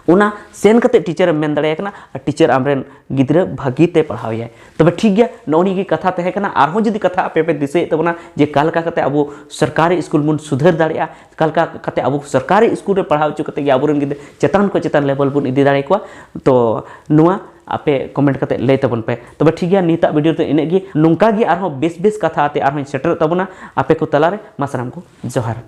ᱚᱱᱟ ᱥᱮᱱ ᱠᱟᱛᱮ ᱴᱤᱪᱟᱨ ᱮᱢ ᱢᱮᱱ ᱫᱟᱲᱮᱭᱟᱭ ᱠᱟᱱᱟ, ᱟᱨ ᱴᱤᱪᱟᱨ ᱟᱢᱨᱮᱱ ᱜᱤᱫᱽᱨᱟᱹ ᱵᱷᱟᱹᱜᱤ ᱛᱮ ᱯᱟᱲᱦᱟᱣ ᱮᱭᱟᱭ᱾ ᱛᱚᱵᱮ ᱴᱷᱤᱠ ᱜᱮᱭᱟ, ᱱᱚᱜᱼᱚ ᱱᱤᱭᱟᱹ ᱜᱮ ᱠᱟᱛᱷᱟ ᱛᱟᱦᱮᱸ ᱠᱟᱱᱟ᱾ ᱟᱨᱦᱚᱸ ᱡᱩᱫᱤ ᱠᱟᱛᱷᱟ ᱟᱯᱮ ᱯᱮ ᱫᱤᱥᱟᱹᱭᱮᱫ ᱛᱟᱵᱚᱱᱟ ᱡᱮ ᱚᱠᱟ ᱞᱮᱠᱟ ᱠᱟᱛᱮ ᱟᱵᱚ ᱥᱚᱨᱠᱟᱨᱤ ᱥᱠᱩᱞ ᱵᱚᱱ ᱥᱩᱫᱷᱟᱹᱨ ᱫᱟᱲᱮᱭᱟᱜᱼᱟ, ᱚᱠᱟ ᱞᱮᱠᱟ ᱠᱟᱛᱮ ᱟᱵᱚ ᱥᱚᱨᱠᱟᱨᱤ ᱥᱠᱩᱞ ᱨᱮ ᱯᱟᱲᱦᱟᱣ ᱦᱚᱪᱚ ᱠᱟᱛᱮ ᱜᱮ ᱟᱵᱚᱨᱮᱱ ᱜᱤᱫᱽᱨᱟᱹ ᱪᱮᱛᱟᱱ ᱠᱷᱚᱱ ᱪᱮᱛᱟᱱ ᱞᱮᱵᱮᱞ ᱵᱚᱱ ᱤᱫᱤ ᱫᱟᱲᱮ ᱠᱚᱣᱟ, ᱛᱚ ᱱᱚᱣᱟ ᱟᱯᱮ ᱠᱚᱢᱮᱱᱴ ᱠᱟᱛᱮ ᱞᱟᱹᱭ ᱛᱟᱵᱚᱱ ᱯᱮ᱾ ᱛᱚᱵᱮ ᱴᱷᱤᱠ ᱜᱮᱭᱟ, ᱱᱤᱛᱟᱜ ᱵᱷᱤᱰᱤᱭᱳ ᱫᱚ ᱤᱱᱟᱹᱜ ᱜᱮ᱾ ᱱᱚᱝᱠᱟ ᱜᱮ ᱟᱨᱦᱚᱸ ᱵᱮᱥ ᱵᱮᱥ ᱠᱟᱛᱷᱟ ᱟᱛᱮ ᱟᱨᱦᱚᱸᱧ ᱥᱮᱴᱮᱨᱚᱜ ᱛᱟᱵᱚᱱᱟ ᱟᱯᱮ ᱠᱚ ᱛᱟᱞᱟᱨᱮ᱾ ᱢᱟ ᱥᱟᱱᱟᱢ ᱠᱚ ᱡᱚᱦᱟᱨ᱾